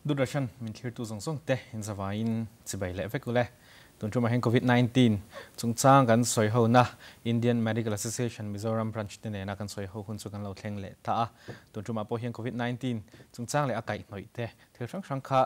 Doordarshan min thlirtu zawng zawng te in zavaiin chibai leh vek ule. Tun tumah hian Covid 19 chungchang kan sawi ho na Indian Medical Association Mizoram Branch te nena kan sawi ho hun chu kan lo thleng leh ta a. Tun tumah pawh hian Covid 19 chungchang leh a kaihhnawih te thil hrang hrang kha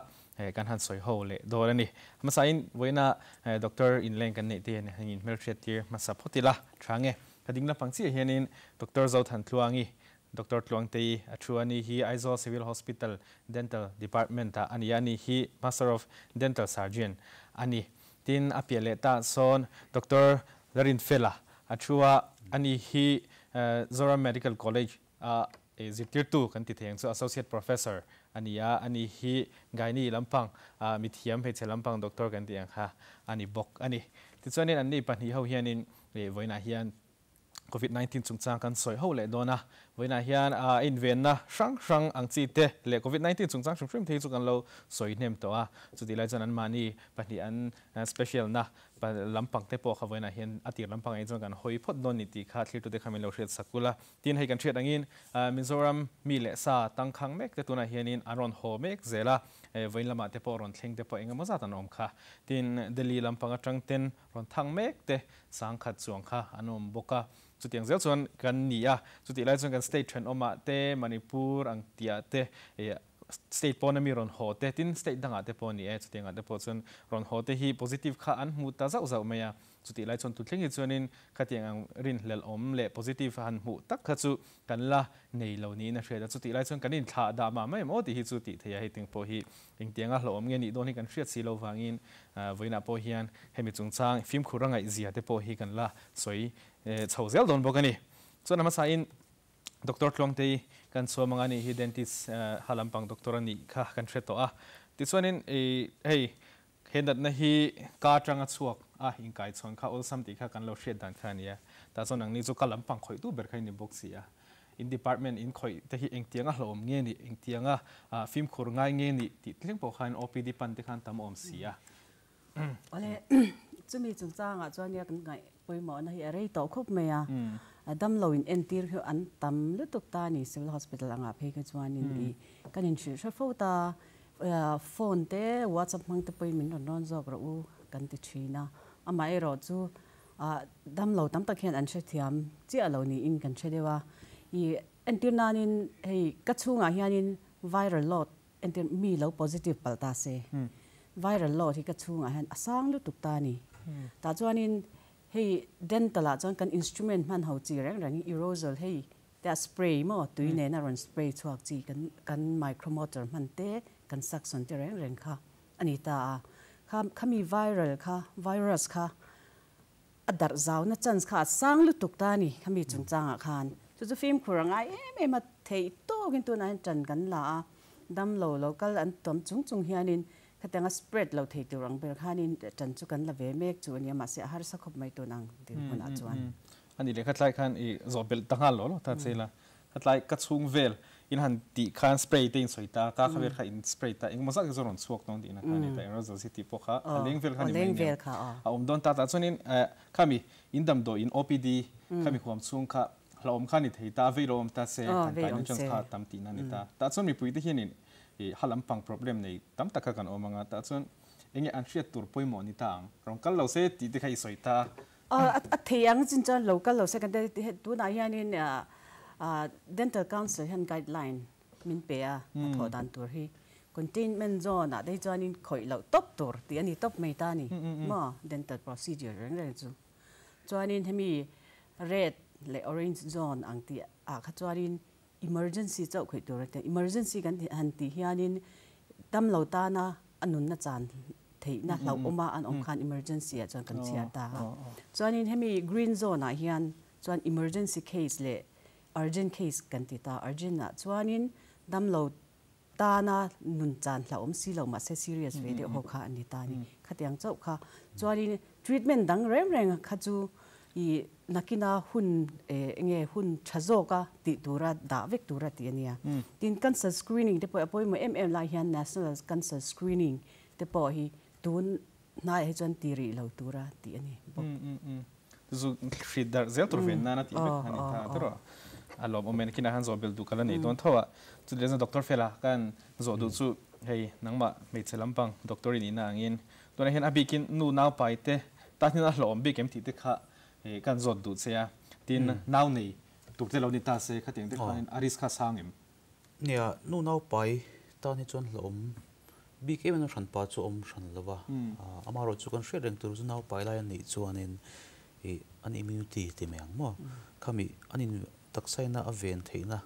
kan han sawi ho leh dawn a ni. Hmasain vawiina Doctor inleng kan neih te hian heng in hmelhriat tir hmasa phawt ila tha nge. Ka ding lampang chiah hianin Doctor Zothantluangi Doctor Tluangtei a thu a ni hi Aizawl Civil Hospital Dental Department ah a ni a, ni hi Master of Dental Surgeon a ni. Tin, a piah leh tah sawn Doctor Larinfela a thu a, a ni hi Zoram Medical College ah zirtirtu kan ti thei ang chu Associate Professor a ni a, a ni hi Gynae lampang mithiam hmeichhe lampang doctor kan tih ang kha a ni bawk a ni. Tichuanin anni pahnih ho hianin vawiinah hian Covid 19 chungchang kan sawi ho leh dawn a, vawiinah hian a invenna hrang hrang ang chi te leh Covid 19 chungchang hrim hrim te hi chu kan lo sawi hnem tawh a, chutih lai chuan anmahni pahnih an special na lampang te pawh kha vawiinah hian a tir lampang ah chuan kan hawi phawt dawn ni tih kha thlirtute kha min lo hriat sak ul a. Tin, hei kan hriat angin Mizoram mi leh sa tangkhang mek te tunah hianin an rawn haw mek zel a, vawiin lamah te pawh rawn thleng te pawh engemaw zat an awm kha. Tin, Delhi lampang atang ten rawn thang mek te sangkhat chuang kha an awm bawk a, chutiang zel chuan kan ni a, chutih lai chuan kan state thenawmah te, Manipur ang tihah te, state pawna mi rawn haw te, tin state dangah te pawh a ni e, chutiangah te pawh chuan rawn haw te hi positive kha an hmu ta zauh zauh mai a, chutih lai chuan tuthleng hi chuanin khatiang ang rinhlelh awm leh positive han hmuh tak kha chu kan la nei lo niin a hriat a, chutih lai chuan kan inthlah dah mah mai maw tih hi chu tih theih a, hei ting pawh hi engtianga hlauhawm nge nih dawn hi kan hriat si lo vangin vawiinah pawh hian hemi chungchang fimkhur a ngaihzia te pawh hi kan la sawi chho zel dawn bawk a ni. Chuan a hmasain Doctor Tluangtei kan chhuam anga nih hi dentist ha lampang doctor a nih kha kan hre tawh a, tichuanin hei He natna hi ka atanga chhuak a inkaichhawn kha awlsam tih kha kan lo hriat dan kha a ni a. Tah chuan nangni chu ka lampang khawihtu ber kha i ni bawk si a. In department in khawih te hi engtianga hlauhawm nge nih, engtianga fimkhur ngai nge nih tih thleng pawh khan OPD pan te khan tam awm si a. Awle, chumi chungchangah chuan nia kan ngaih pawimawhna hi a rei tawh khawp mai a. Damlo in entir hi an tam lutuk ta a ni Civil Hospital angah phei kha chuanin i kan inhrilh hre fo ta. Phone te WhatsApp hmang te pawhin min rawn rawn zawk rawh u kan ti thin a, amaherawh chu damlo tam tak hian an hrethiam chiah lo niin kan hre deuh a. I entir nanin hei ka chhungah hianin viral load entir mi lo positive palh ta se, viral load hi ka chhungah hian a sang lutuk ta a ni. Tah chuanin hei dental ah chuan kan instrument hman ho chi reng reng hi aerosol hei Te a spray maw tui nena rawn spray chhuak chi kan kan micromotor hman te kan suction te reng reng kha a ni ta a, kha khami viral kha virus kha a darh zauna chance kha a sang lutuk ta a ni khami chungchangah khan chu chu fimkhur a ngai em em a theih tawkin tunah hian tan kan la a, damlo lo kal an tawm chung chung hianin khatianga spread lo thei tur ang ber khanin tan chu kan la ve mek chu a nia mahse a harsa khawp mai tun ang dinhmunah chuan. A ni leh khatlai khan i zawh belh ta nghal lo lo ta che la. Khatlai ka chhung vel in han tih khan spray te in sawi ta, ka kha vel kha in spray ta, engemaw zat kha chu rawn chhuak dawn tihna kha a ni ta, aerosol si tih pawh kha a leng vel kha ni mai nia. A awm dawn ta ta chuanin khami in damdawi in OPD khami huam chhung kha hlauhawm kha ni thei ta, a vei lo awm ta se, han kai nan chance kha a tam tihna a ni ta. Tah chuan mipui te hianin i ha lampang problem nei tam tak kha kan awm ang a, tah chuan enge an hriat tur pawimawh ni ta ang, rawn kal lo se tih te kha i sawi ta. A thei ang chin chuan lo kal lo se kan ti tunah hianin Dental Council hian guideline min pe a, a thawh dan tur hi containment zone ah te hi chuanin khawih loh tawp tur tih a ni tawp mai ta a ni maw dental procedure reng reng chu. Chuanin hemi red leh orange zone ang tih ah kha chuanin emergency chauh khawih tur a ti a, emergency kan han tih hianin damlo tana a nunna chan theihna hlauhawma an awm khan emergency ah chuan kan chhiar ta a. Chuanin hemi green zone ah hian chuan emergency case leh urgent case kan ti ta, urgent ah chuanin damlo tana nun chan hlauhawm si lo mahse serious ve deuh ho kha an ni ta a ni. Khatiang chauh kha chuanin treatment dang reng reng kha chu i nakina hun enge hun tha zawka tih tura dah vek tura tih a nia. Tin cancer screening te pawh a pawimawh em em lai hian national cancer screening te pawh hi tun hnaiah hi chuan ti rih lo tura tih a ni bawk. Zu hrit darh zel tur ven nana tih vek a ni ta tawrh a. A lawmawm e, nakinah khan zawh belh duh ka la nei dawn tho a. Chutiang chuan Doctor Fela khan zawh duh chu. Hei nangmah hmeichhe lampang doctor i nihna angin tunah hian a bikin nu nau pai te tan hian a hlawhawm bik em tih te kha kan zawt duh che a. Tin, nau nei tur te lo ni ta se khatiang te khanin a risk kha a sang em? Nia, nu nau pai tan hi chuan hlawhawm bik em em hran pa chu a awm hran lo va. Amaherawh chu kan hriat reng tur chu nau pai lai a nih chuanin ih an immunity ti mai ang maw? Khami an in taksaina a ven theihna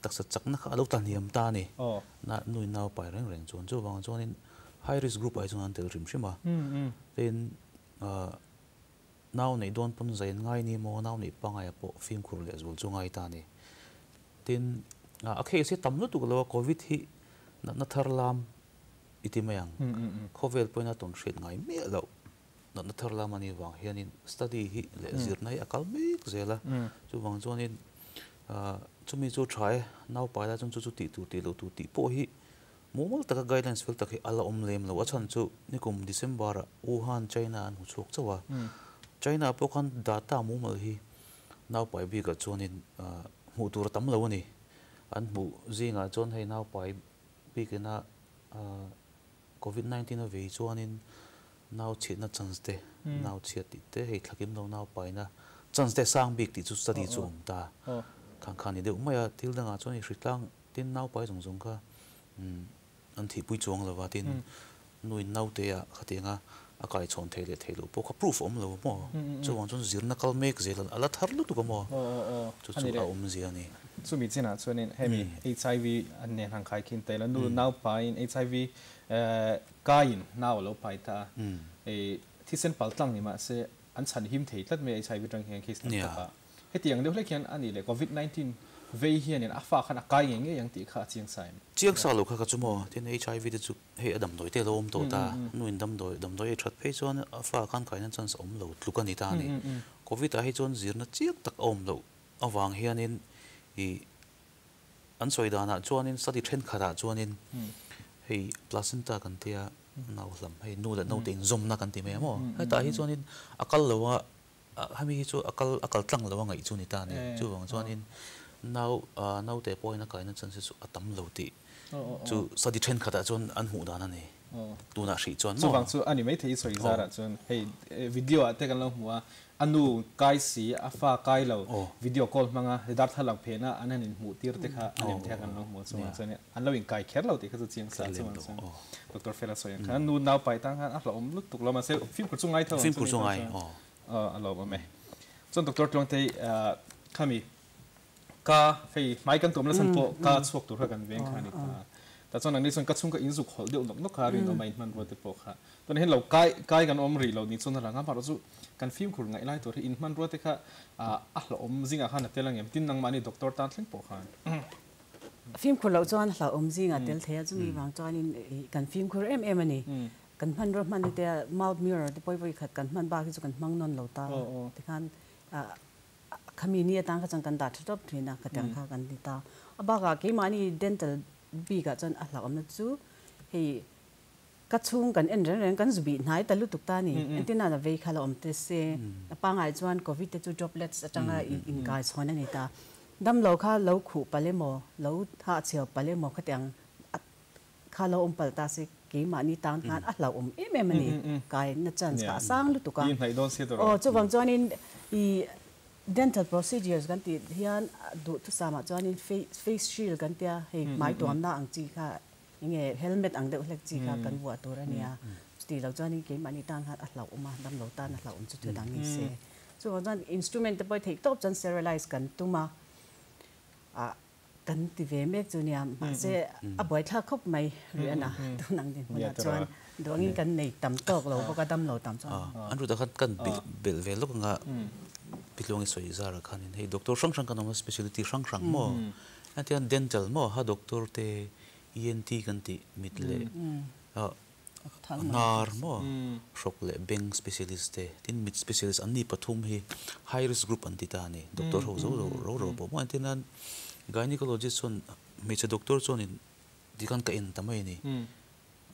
taksa chakna kha a lo tlahniam ta a ni. Na nuin nau pai reng reng chuan chuvang chuanin high risk group ah hi chuan an tel hrim hrim a. Tin nau neih dawn pawn zai an ngai ni maw nau neih pangaia pawh fimkhur leh zual chu ngai ta a ni. Tin a case hi tam lutuk lo a covid hi natna thar lam i ti mai ang. Khawvel pawhin a tawn hriat ngai miah loh. Natna thar lam a nih vang hianin study hi leh zirna hi a kal mek zel a, chuvang chuanin chumi chu tha e, naupai lai chuan chu chu tih tur tih loh tur tih pawh hi mumal taka guidelines fel tak hi a la awm lem lo. A chhan chu nikum December ah Wuhan, China an hmu chhuak chauh a, China pawh khan data mumal hi naupai bikah chuanin hmuh tur a tam lo a ni. An hmuh zingah chuan hei naupai bikina Covid 19 a vei chuanin nau chhiatna chance te, nau chhiat tih te, hei thlakim lo nau paina chance te sang bik tih chu study chu awm ta. Khang kha ni deuh mai a, thil dangah chuan i hritlang tin nau pai zawng zawng kha an thihpui chuang lo va, tin nuin naute ah khatianga a kaichhawn theih leh theih loh pawh kha proof a awm lo maw? Chuvang chuan zirna kal mek zel a la thar lutuk a maw? Chu chu a awmzia a ni. Chumi chinah chuanin hemi HIV an nen han khai khin ta ila, nu nau paiin HIV kaiin nau a lo pai ta a, thisen pal tlang ni mahse an chhan him thei tlat mai a HIV atang hian case tam tak ah. Hetiang deuh hlek hian a nih leh Covid 19 vei hianin a fa khan a kai ngei ngei ang tih kha a chiang sa em? Chiang sa lo kha ka chu maw? Tin HIV te chu hei a damdawi te a lo awm tawh ta, nuin damdawi damdawi ei that phei chuan a fa khan kaina chance a awm lo tluk a ni ta a ni. Covid ah hi chuan zirna chiang tak a awm loh avang hianin ih an sawi danah chuanin study thenkhatah chuanin hei placenta kan tia nau hlam hei nu leh naute inzawmna kan ti mai a maw hetah hi chuanin a kal lo a hemi hi chu a kal a kal tlang lo a ngaih chu ni ta a ni chuvang chuanin nau naute pawhin a kaina chance hi chu a tam lo tih chu study thenkhatah chuan an hmuh dan a ni tunah hrih chuan maw. Chuvang chu a ni maithei i sawi zarah chuan hei video ah te kan lo hmu a A nu kai si, a fa kai lo, video call hmanga darthlalang phehna an han inhmuh tir te kha a lem thei a kan lo hmu a chungah chuan an lo inkai kher lo tih kha chu chiang sa chungah chuan Doctor Fela sawi ang khan a nu nau pai tang khan a hlauhawm lutuk lo mahse fimkhur chu ngai tho ang chu ni a lawmawm e. Chuan Doctor Tluangtei khami Ka hei hmai kan tuam nasa pawh ka chhuak tur kha kan veng kha a ni ta. Tah chuan nangni chuan ka chhung ka inzuk hawlh deuh nawk nawk kha rinawm a inhman rual te pawh kha. Tunah hian lo kai kai kan awm rih lo ni chuan a lang a, amaherawhchu chu kan fimkhur ngaih lai tur hi inhman rual te kha a hlauhawm zingah khan a tel ang em? Tin nangmahni doctor tan thleng pawh khan. Fimkhur loh chuan hlauhawm zingah tel thei a, chumi vang chuanin kan fimkhur em em a ni. Kan hmanrua hman hi te mouth mirror te pawh hi vawi khat kan hman bak hi chu kan hmang nawn lo ta tikhan Khami ni atang kha chuan kan dah tha tawp thin a, khatiang kha kan ti ta. A bakah keimahni dental bikah chuan a hlauhawmna chu hei ka chhung kan en reng reng kan zu bih hnai ta lutuk ta a ni. Engtin a vei kha la awm te se, a pangai chuan covid te chu droplets atanga inkai chhawn a ni ta. Damlo kha lo khuh palh emaw, lo hahchhiau palh emaw khatiang Kha lo awm palh ta se keimahni tan khan a hlauhawm em em a ni. Kaina chance kha a sang lutuk a. Aw chuvang chuanin i dental procedures kan tih hian duhthusamah chuanin face shield kan tia hei hmai tuamna ang chi kha enge helmet ang deuh hlek chi kha kan vuah tur a nia. Chuti lo chuanin keimahni tan khan a hlauhawm a, damlo tan a hlauhawm chu thu dang ni se. Chuvang chuan instrument te pawh theih tawp chuan sterilize kan tum a. Kan ti ve mek chu nia, mahse a buaithlak khawp mai Rihanna tun ang dinhmunah chuan duangin kan nei tam tawk lo bawk a, dam lo tam chuan. An rut ah khan kan belh ve lawk anga Pitluangi sawi zarah khanin hei doctor hrang hrang kan awm a, speciality hrang hrang maw hetiang dental maw ha doctor te ENT kan tih mit leh Hnar maw? Hrawk leh beng specialist te, tin mit specialist an ni pathum hi high risk group an ti ta a ni. Doctor ho zo ro ro ro pawh maw? Entir nan gynecologist chuan hmeichhe doctor chuanin tikhan ka en ta mai a ni.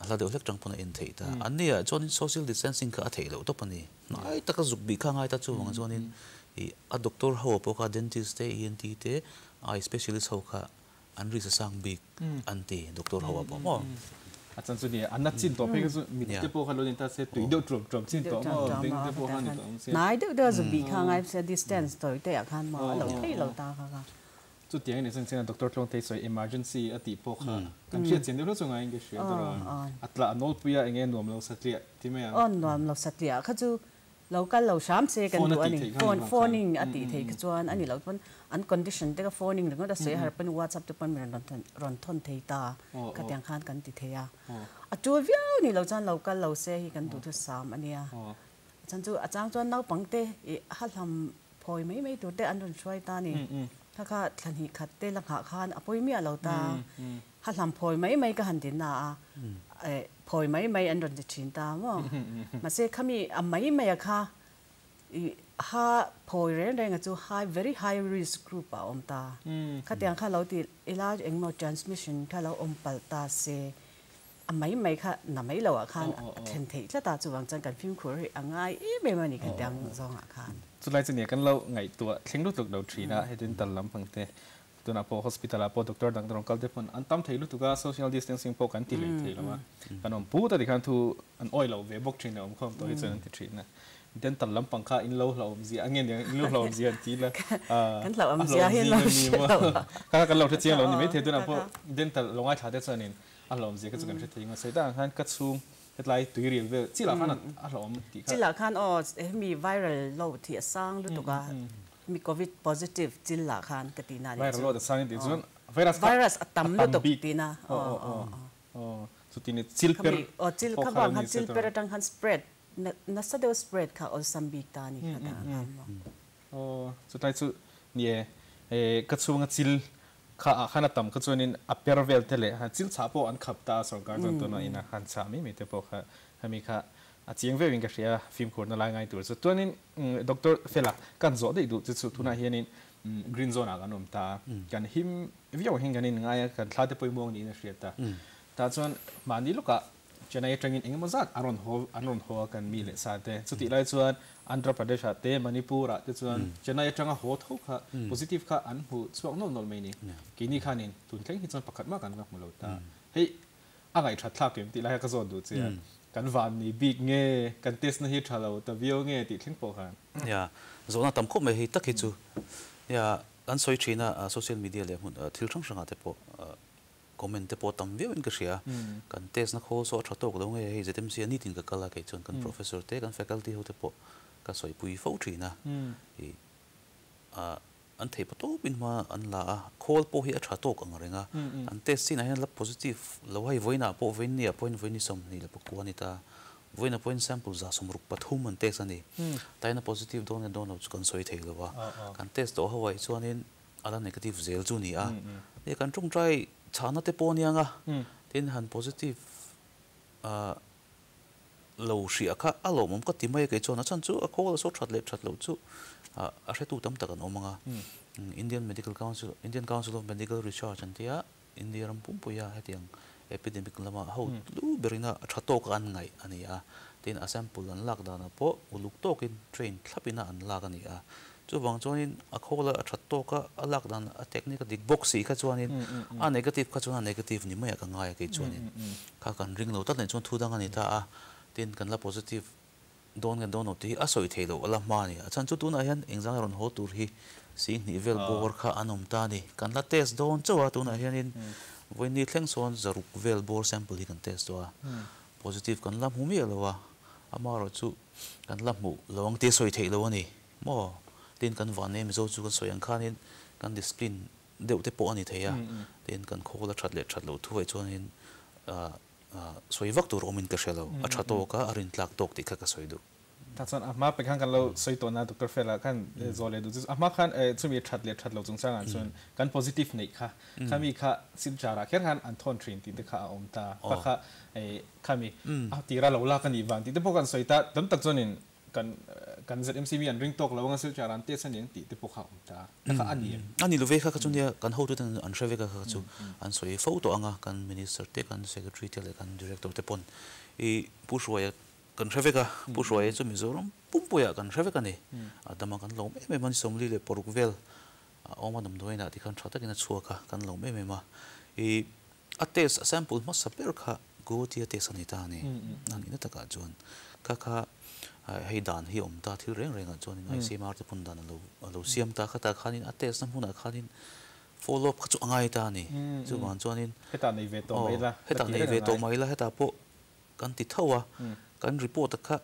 A hla deuh hlek tang pawn a en theih ta. An ni ah chuanin social distancing kha a theih loh tawp a ni. Hnai taka zuk bih kha a ngai ta chuvang chuanin ih a doctor ho pawh kha dentist te, ENT te, eye specialist ho kha. An risk sang bik an ti doctor hawa pa mo. A chan chu ni an na chin to pe chu mi te po kha lo ni ta se tui deuh trum trum chin to mo ding te po han ni to se nai deuh deuh zu bi kha ngai se distance toi te a khan ma lo thei lo ta kha kha chu tiang ni chen chen doctor tlong te soi emergency ati po kha kan hriat chen deuh chu ngai nge hria to atla anol puya enge nuam lo satlia ti me ang on nuam lo satlia kha chu lo kal lo sham se kan du ani phone phoning ati thei kha chuan ani lo pon an condition te ka phoning ringo da se har pan WhatsApp te pan mi ron thon thei ta ka tiang khan kan ti theia a chu viau ni lo chan lo kal lo se hi kan du thu sam ania chan chu achang chuan nau pangte ha hlam phoi mai mai tur te an ron hruai ta ni kha kha thlan hi khat te la kha khan apoi mi alo ta ha hlam phoi mai mai ka han tin na a phoi mai mai an ron ti thin ta mo ma se khami a mai mai a kha ha phoi ren reng chu high very high risk group a om ta kha tiang kha lo ti ilaj engmo transmission kha lo om pal ta se a mai mai kha na mai lo a khan then thei tla ta chu wang chan kan phim khur angai e me mani kha tiang zong a khan chu lai chu ne kan lo ngai tua thleng lu tuk lo thina hetin tal lam phang te tuna po hospital po doctor dang dong kal te pon an tam thei lu tuka social distancing po kan ti le thei lama kan om pu ta di khan thu an oi lo ve bok thina om khom to hi chan ti thina dental lam pang kha in lo lo om zia angen in lo lo om zia ti la kan lo om zia hin lo kha kan lo the chiang lo ni mai the tuna po dental longai tha te chanin a lo om zia ka chu kan the thei nga sei ta khan ka chung hetlai tui ril vel chi la khan a lo om ti kha chi la khan o mi viral lo thi sang lu tuka mi covid positive chil la khan ka ti na ni viral lo da sang ti chun virus virus atam lu tuk ti na o o o chu ti ni chil per o chil kha bang khan chil per atang khan spread na sa deu spread kha ol sam bik ta ni kha ta o chu tai chu ni e ka chunga chil kha khana tam kha chuanin a per vel te le ha chil cha po an khap ta sarkar jon to na ina han cha mi mi te po kha hami kha a chiang ve wing ka hria film khur na lai ngai tur chu tuanin doctor fela kan zo dei du chu chu tuna hianin green zone a kan om ta kan him viau hing kanin ngai kan thla te poimong ni na hria ta ta chuan mani luka Chennai tangin engemaw zat aron ho anon ho kan mi le sa te chuti lai chuan Andhra Pradesh te Manipur te chuan Chennai tanga ho tho kha positive kha an hu chuak nol nol mai ni kini khanin tun thleng hi chuan pakhat ma kan ka hmulo ta hei angai tha thlak em ti lai ka zon du che kan van ni big nge kan test na hi thalo ta vio nge ti thleng po khan ya zona tam khop mai hi tak hi chu ya an soi thina social media le hun thil thang sanga te po comment te po tam viau in ka hria kan test na kho so tha tok lo nge hei ZMC ani tin ka kala ke chuan kan professor te kan faculty ho te po ka soi pui fo thina i a an thei pa to pin ma an la a khol po hi a tha tok ang renga an test sin a hian la positive lo hai voina po voin ni a point voin ni som ni la po kwani ta voina point sample za som ruk pathum an test ani taina positive don don lo chu kan soi thei lo wa kan test to hawai chuanin ala negative zel chu ni a ne kan tung trai chana te po nianga tin han positive a lo hria kha a lo mom ka ti mai ke chuan a chan chu a kho so that le that lo chu a hretu tam tak an omanga Indian Medical Council Indian Council of Medical Research an tia India ram pum puya hetiang epidemic lama ho lu berina thatok an ngai ani a tin a sample an lak dana po uluk tokin train thlapina an lak ani a chu wang chuanin a khola a thatok a alak dan a technique dik box si kha chuanin a negative kha chuan a negative ni mai ka ngai ke chuanin kha kan ring lo tat nei chuan thu dang ani ta a tin kan la positive don kan don ti a soi theilo ala ma ni a chan chu tuna hian engzang ron ho tur hi sing ni vel bor kha anom ta ni kan la test don chawa tuna hianin voini thleng sawn zaruk vel bor sample hi kan test to a positive kan la hmu mi alowa ama ro chu kan la hmu lawang te soi theilo ani mo tin kan van em zo chu kan soyang khanin kan discipline deuh te pawh ani theia tin kan khola that le that lo thuai chuanin soi vak tur omin ka hrelo a tha to ka arin tlak tok ti kha ka soi du ta chuan a ma pe khan kan lo soi to na doctor fela khan zo le du a ma khan chumi that le that lo chung chang an chuan kan positive nei kha khami kha sim chara kher khan an thon thin ti te kha a om ta pa kha khami a tira lo la kan i wan ti te pawh kan soi ta tam tak chuanin kan kan ZMC mi an ring tok lo nga sil charan te san yang ti te pawh kha om ta kha ani ani lo ve kha ka chuan kan ho tu ten an hreve ka kha chu an soi fo to anga kan minister te kan secretary te le kan director te pon i pushwaya kan hreve ka pushwaya chu Mizoram pumpuya kan hreve ka ni adama kan lo em em an somli le poruk vel Oma damdawiin ah tikhan tha takin a chhuak a, kan lo em em a. I a test a sample hmasa ber kha Guwahati a test a ni ta a ni. A nihna takah chuan kha kha hei dan hi a awm ta thil reng rengah chuanin ICMR te pawn dan a lo a lo siam ta khatah khanin a test na hmunah khanin follow up kha chu a ngai ta a ni. Chuvang chuanin Hetah nei ve tawh mai la, hetah nei ve tawh mai la, hetah pawh kan ti tho a, kan report a kha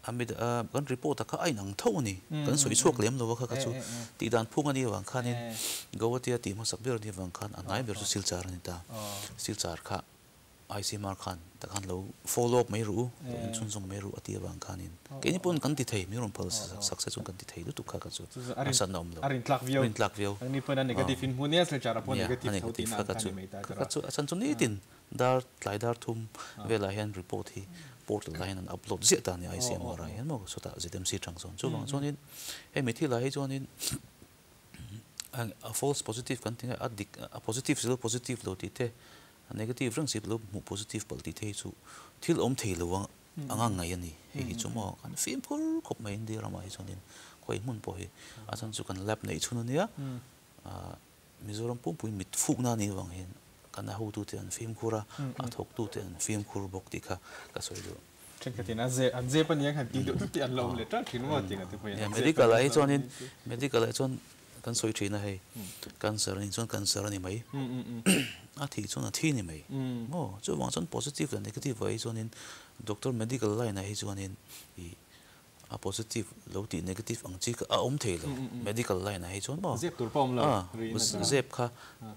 kan report a kha a inang tho a ni, kan sawi chhuak lem lo a kha kha chu tih dan phung a nih avang khanin Guwahati a tih hmasak ber a nih avang khan a hnai ber chu Silchar a ni ta. Silchar kha ICMR khan tah khan lo follow up mai ru u, lo inchhunzawm mai ru a tih avang khanin keini pawn kan ti thei, min rawn phal sak se chuan kan ti thei lutuk kha kha chu harsatna awm lo. A rintlak viau. Rintlak viau. Anni pawn a negative in hmu nia Silchar ah pawh negative tho tihna ang kha a ni mai ta kha kha chu a chhan chu nitin Dar tlai dar thum velah hian report hi portal ah hian an upload ziah ta a ni ICMR ah hian maw sawtah ZMC tang chuan chuvang chuanin hemi thilah hi chuanin a false positive kan ti nge a dik a positive si lo positive lo tih te a negative reng si lo hmuh positive palh tih te hi chu thil awm thei lo anga ngaih a ni hei hi chu maw kan fimkhur khawp mai India ramah hi chuanin khawi hmun pawh hi a chhan chu kan lab neih chhun a nia. Mizoram pumpui mit fukna anih avang hian kan a hotute an fimkhur a, a thawktute an fimkhur bawk tih kha ka sawi duh. Thenkhatin a zep an zep ania khan tih duh tlat tih an lo awm leh ṭalh ṭhin maw tih ka ti pawhin an zep Medical ah hi chuanin medical ah hi chuan kan sawi ṭhin a hei cancer anih chuan cancer a ni mai, a thih chuan a thi ni mai maw chuvang chuan positive leh negative ah hi chuanin doctor medical line ah hi chuanin ih A positive lo tih negative ang chi kha a awm thei lo. Medical line ah hi chuan maw? Zep tur pawh a awm lo. Zep kha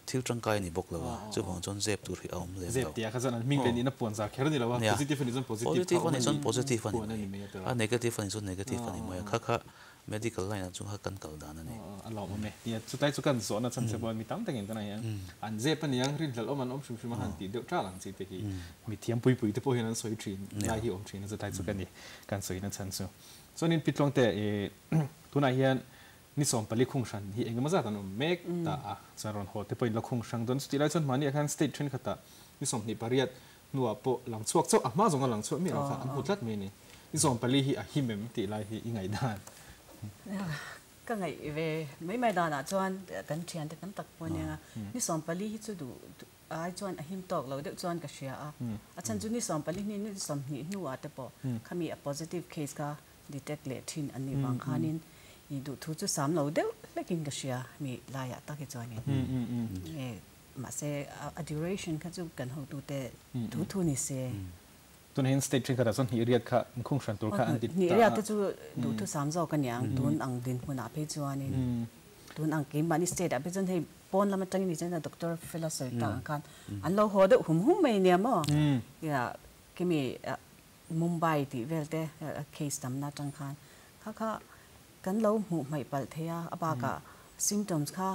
thil tangkai a ni bawk lo a, chuvang chuan zep tur hi a awm lem lo. Zep tia kha chuan an hming leh nihna puan zar kher a ni lo a, positive a nih chuan positive kha awm a ni, positive a ni mai a, a negative a nih chuan negative a ni mai a, kha kha medical line ah chuan kha kan kal dan a ni. A lawmawm e. Nia, chutlai chu kan zawhna chhan che pawh mi tam takin tunah hian an zep a niang, rinhlelh awm an awm hrim hrim a han tih deuh ṭal ang chi te hi mi thiam pui pui te pawh hian an sawi ṭhin lai hi awm ṭhin a, chutlai chu ka ni. Kan sawina chhan chu. Chuanin Pitluangte i tunah hian ni 14 khung hran hi engemaw zat an awm mek ta a, chuan rawn haw te pawhin la khung hrang dawn. Chutih lai chuan mahni ah khan state thenkhatah ni 28 hnuah pawh lang chhuak chauh a hma zawnga lang chhuak miah lo kha an hmu tlat mai a ni. Ni 14 hi a him em tih lai hi i ngaihdan. Ka ngaih ve mai mai danah chuan kan thiante tam tak pawh ania ni 14 hi chu duh Ai chuan a him tawk lo deuh chuan ka hria a, a chhan chu ni 14 hni ni 20 hnuah te pawh khami a positive case kha detect leh thin an nih vang khanin i duhthu chu sam lo deuh hlekin ka hria mi laiah tak hi chuanin nge mahse a duration kha chu kan hotute thu thu ni se. Tunah hian state thenkhatah chuan hnih riat kha inkhung hran tur kha an ti ta a. Hnih riat te chu duhthu sam zawk a niang tun ang dinhmunah phei chuanin tun ang keimahni state ah phei chuan hei pawn lam atangin ni chuan doctor fela sawi tak ang khan an lo haw deuh hum hum mai nia maw kimi Mumbai tih vel te case tamna atang khan kha kha kan lo hmuh hmaih palh thei a, a bakah symptoms kha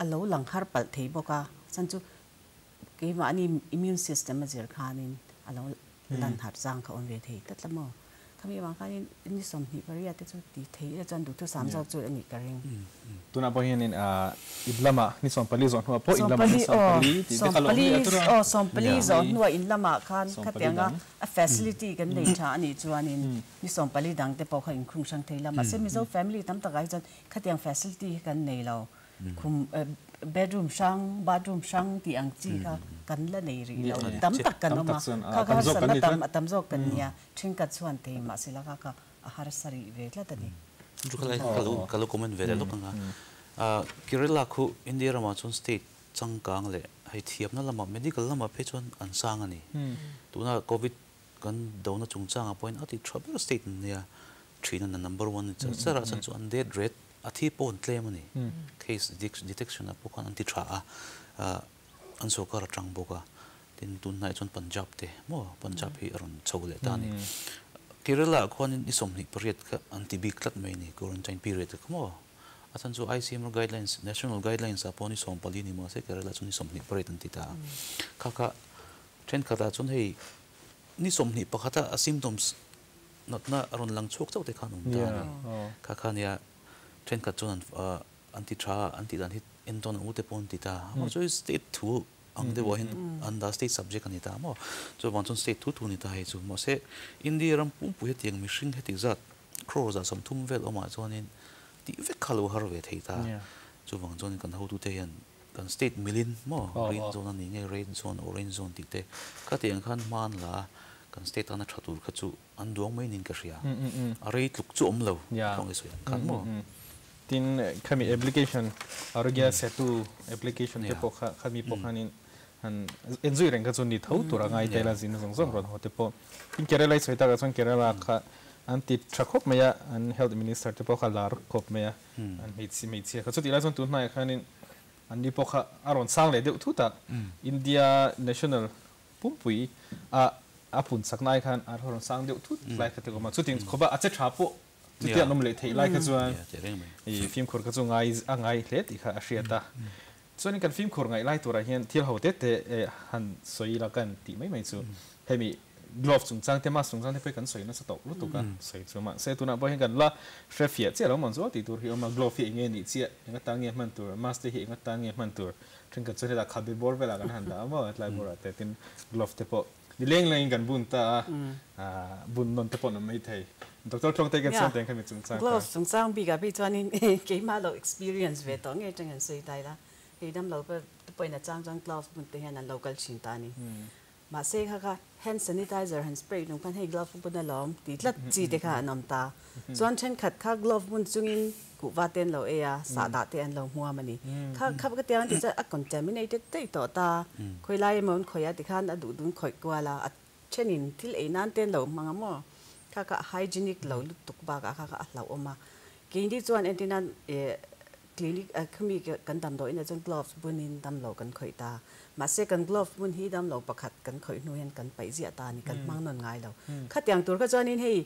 a lo lang har palh thei bawk a, chhan chu Keimahni immune system a zir khanin a lo lan harh chang kha awm ve thei tlat la maw? Khami avang khanin ni 28 te chu ti thei ila chuan duhthusam zawk chu a nih ka ring. Tunah pawh hianin in lamah ni 14 zawh hnuah pawh in lamah ni 14 tih te kha lo awm leh a tura. Aw 14 zawh hnuah in lamah khan khatianga a facility kan nei tha a nih chuanin ni 14 dang te pawh kha inkhung hrang thei la. Mahse Mizo family tam takah hi chuan khatiang facility hi kan nei lo. Khum bedroom hrang, bathroom hrang tih ang chi kha kan la nei rih lo. Tam tak kan awm a, kha kha harsatna tam a tam zawk kan nia, thenkhat chuan thei mahsela kha kha a harsa rih ve tlat a ni. Chu kha lai ka lo comment ve leh lawk ang a. Kerala khu India ramah chuan state changkang leh hei thiamna lamah medical lamah phei chuan an sang a ni. Tuna covid kan dona chungchangah pawhin a ti tha ber state an nia, thina na number one ni char char a, chhan chu an death rate a thi pawh an tlem a ni. Case detection ah pawh khan an ti tha a, an sorkar a tang bawk a, tin tunhnaiah chuan Punjab te maw Punjab hi a rawn chho leh ta a ni. Kerala ah khuanin ni 28 kha an ti bik tlat mai a ni, quarantine period kha maw a chhan chu ICMR guidelines national guidelines ah pawh ni 14 ni mahse Kerala chu ni 28 an ti ta a, kha kha thenkhatah chuan hei ni 21 a symptoms natna a rawn lang chhuak chauh te khan awm ta a ni. Kha kha nia thenkhat chuan an ti tha a, an tih dan hi entawn ang u te pawh an ti ta. Amah chu state thu ang deuh ah hian an dah state subject a ni ta maw. Chuvang chuan state thu thu a ni ta hei chu. Mahse India ram pumpui hetiang mihring heti zat crore 30 vel awmah chuanin tih vek kha lo har ve thei ta. Chu wang chuan kan hotu te hian kan state milin mo green zone ani nge red zone orange zone ti te ka tiang khan man la kan state ana thatur kha chu an duang mai nin ka hria a rei tluk chu om lo thong e soi khan mo tin khami application Arogya Setu application te pawh kha khami pawh khanin han enzui reng kha chu ni tho tur angai te la zin zawng zawng rawn haw te pawh tin Kerala i sawi takah chuan Kerala kha an ti tha khawp mai a an health minister te pawh kha lar khawp mai a an hmeichhe hmeichhia kha chutih lai chuan tun hnaiah khanin an ni pawh kha a rawn sang leh deuh thut a India national pumpui a a pun chak nai khan a rawn sang deuh thut lai kha te awm a chutin khawpa a che tha pawh chutia an awm leh theih lai kha chuan i fimkhur kha chu ngai a ngai hle tih kha a hriat a chuanin kan fimkhur ngaih lai turah hian thil ho te te han sawi ila kan tih mai mai chu hemi glove chungchang te mask chungchang te pawh hi kan sawi nasa tawh lutuk a sawi chu mahse tunah pawh hian kan la hre fiah chiah lo mawn chu tih tur hi awm a glove hi eng nge nih chiah eng atan nge hman tur mask te hi eng atan nge hman tur thenkhat chuan hetah khabe bawr velah kan han dah a maw tlai bawrah te tin glove te pawh ni leng lengin kan bun ta a bun nawn te pawh an awm mai thei Doctor Tlawngte kan siam teng khami chungchang kha. Glove chungchang bikah phei chuanin keimah lo experience ve tawh ngei atangin an sawi ta ila hei damlo te pawhin a chang chuan glove bun te hian an lo kal thin ta a ni. Mahse kha kha hand sanitizer han spray tum khan hei glove bun alawm tih tlat chi te kha an awm ta. Chuan thenkhat kha glove bun chungin kuhva te an lo ei a, sahdah te an lo hmuam a ni. Kha kha ka tiang an tih chuan a contaminated daih tawh ta. Khawi lai emaw an khawih a tikhan a duh dun khawih kual a, a thenin thil ei nan te an lo hmang a maw. Kha kha a hygienic lo lutuk bakah kha kha a hlauhawm a. Keini chuan entir nan eh clinic ah khami kan damdawi inah chuan gloves bunin damlo kan khawih ta. Mahse kan glove bun hi damlo pakhat kan khawih hnu hian kan paih ziah ta a ni, kan hmang nawn ngai lo. Khatiang tur kha chuanin hei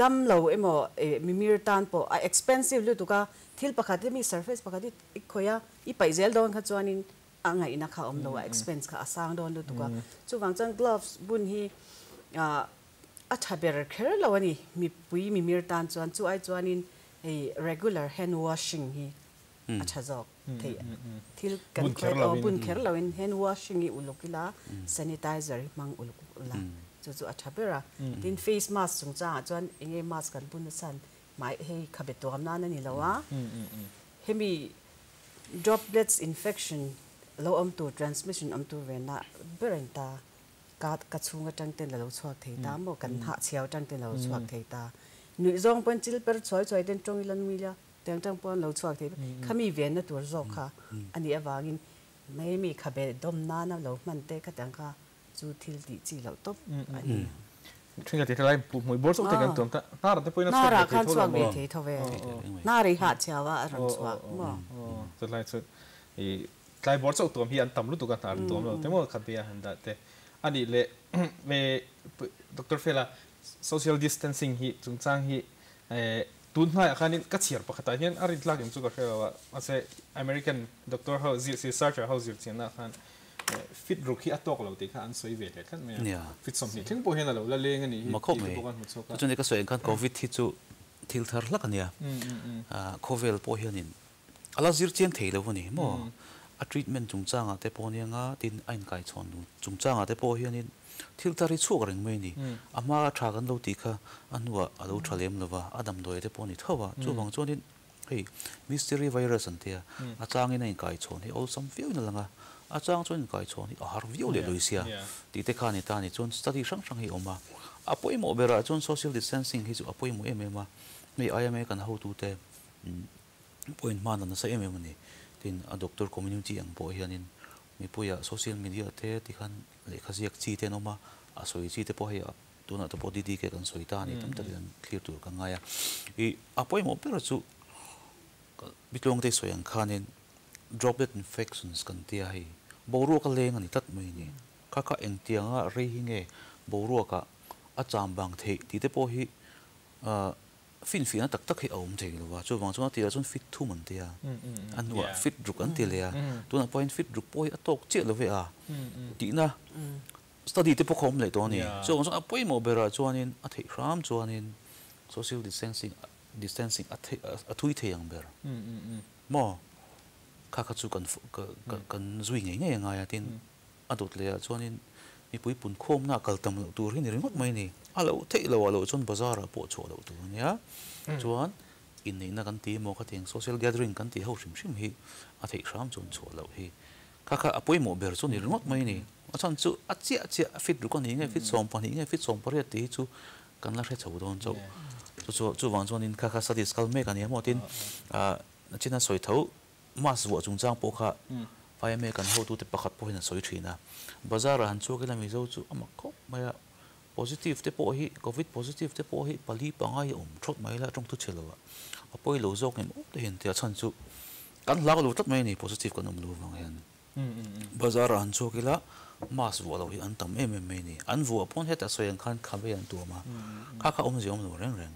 damlo emaw eh mimir tan pawh a expensive lutuk a, thil pakhat hi mi surface pakhat hi i khawih a, i paih zel dawn kha chuanin a ngaihna kha a awm lo a, expense kha a sang dawn lutuk a. Chuvang chuan gloves bun hi ah a tha ber kher lo a ni, mipui mimir tan chuan chu ai chuanin hei regular hand washing hi a tha zawk thei thil kan khawih aw bun kher loin hand washing hi uluk ila sanitizer hi hmang uluk ula chu chu a tha ber a tin face mask chungchangah chuan enge mask kan bun nasa hmai hei khabe tuam nan a ni lo a hemi droplets infection lo awm tur transmission awm tur ve na ber a ni ta ka ka chhung atang ten a lo chhuak thei ta maw kan hahchhiau atang ten a lo chhuak thei ta nuih zawng pawn chil per chhuai chhuai ten tawng ila nui ila Tiang tang pawh an lo chhuak thei khami venna tur zawk kha a nih avangin mai mi khabe dawm nana lo hman te khatiang kha chu thil tih chi loh tawp a ni. Thenkhat ti thlai hmui bawr chauh te kan tuam ta hnarah te pawhin a chhuak ve thei tho lo maw? Hnarah khan chhuak ve thei tho ve. Hnar i hah chhiau a a rawn chhuak maw? Chutlai chu i tlai bawr chauh tuam hi an tam lutuk a hnar tuam lo te maw khabe a han dah te a nih leh Doctor Fela social distancing hi chungchang hi Tun hnaiah khanin ka chhiar pakhatah hian a rintlak em chu ka hre lo a, mahse American doctor ho zir researcher ho zir chianna khan fit ruk hi a tawk lo tih kha an sawi ve leh tlat mai a, fit 20 thleng pawh hian a lo la leng a nih hi tih te pawh kan hmu chhuak a. Chuan ka sawi ang khan Covid hi chu thil thar hlak a nia, khawvel pawh hianin a la zir chiang thei lo a ni maw? A treatment chungchangah te pawh ania nga tin a inkaichhawn chungchangah te pawh hianin thil thar hi chhuak reng mai a ni. A hma a tha kan lo tih kha a hnuah a lo tha lem lo va, a damdawi te pawh a ni tho a. Chuvang chuanin hei mystery virus an tia, a changin a inkaichhawn hi awlsam viauin a lang a, a chang chuan inkaichhawn hi a har viau leh lui sia tih te kha a ni ta a ni. Chuan study hrang hrang hi a awm a, a pawimawh berah chuan social distancing hi chu a pawimawh em em a, hei IMA kan hotute Point hman a nasa em em a ni. Tin, a doctor community ang pawh hianin mipuiah social media te tikhan lehkha ziak chi te an awm a, a sawi chi te pawh hei tunah te pawh DDK kan sawi ta a ni tam takin an thlir tur ka ngai a. I a pawimawh ber chu Bitlawngte sawi ang khanin droplet infections kan tia hei boruak a leng a ni tlat mai a ni. Kha kha engtianga rei hi nge boruakah a cham bang theih tih te pawh hi Finfiahna tak tak hi a awm thei lo va, chuvang chuan a tirah chuan fit thum an ti a, a hnuah fit ruk an ti leh a, tunah pawhin fit ruk pawh hi a tawk chiah lo ve a tihna study te pawh kha awm leh tawh a ni. Chuvang chuan a pawimawh berah chuanin a theih hram chuanin social distancing distancing a theih a thui thei ang ber maw kha kha chu kan kan zui ngei ngei a ngai a tin A dawt leh ah chuanin mipui pun khawmna kal tam loh tur hi ni ringawt mai a ni. A loh theih loh ah loh chuan bazar ah pawh chhuah loh tur a nia. Chuan Inneihna kan ti emaw khatiang social gathering kan tih ho hrim hrim hi a theih hram chuan chhuah loh hi kha kha a pawimawh ber chu ni ringawt mai a ni. A chhan chu a chiah chiah a fit ruk a ni nge fit 12 nge fit 18 tih hi chu kan la hre chho dawn chauh. Chu chu chuvang chuanin kha kha studies kal mek a ni a maw tin ah China sawi tho mask vuah chungchang pawh kha YMA kan hotute pakhat pawh hian a sawi thin a. Bazar ah han chhuak ila Mizo chu a mak khawp mai a. Positive te pawh hi, Covid positive te pawh hi pali panga hi a awm thawt mai la, tawngthu chhe lo ah a pawi lo zawk em awm te hian tia chhan chu kan hlau lo tlat mai a ni, positive kan awm lo vang hian. Bazar ah han chhuak ila mask vuah lo hi an tam em em mai a ni. An vuah pawn hetah sawi ang khan khabe an tuam a, kha kha awmzia awm lo reng reng.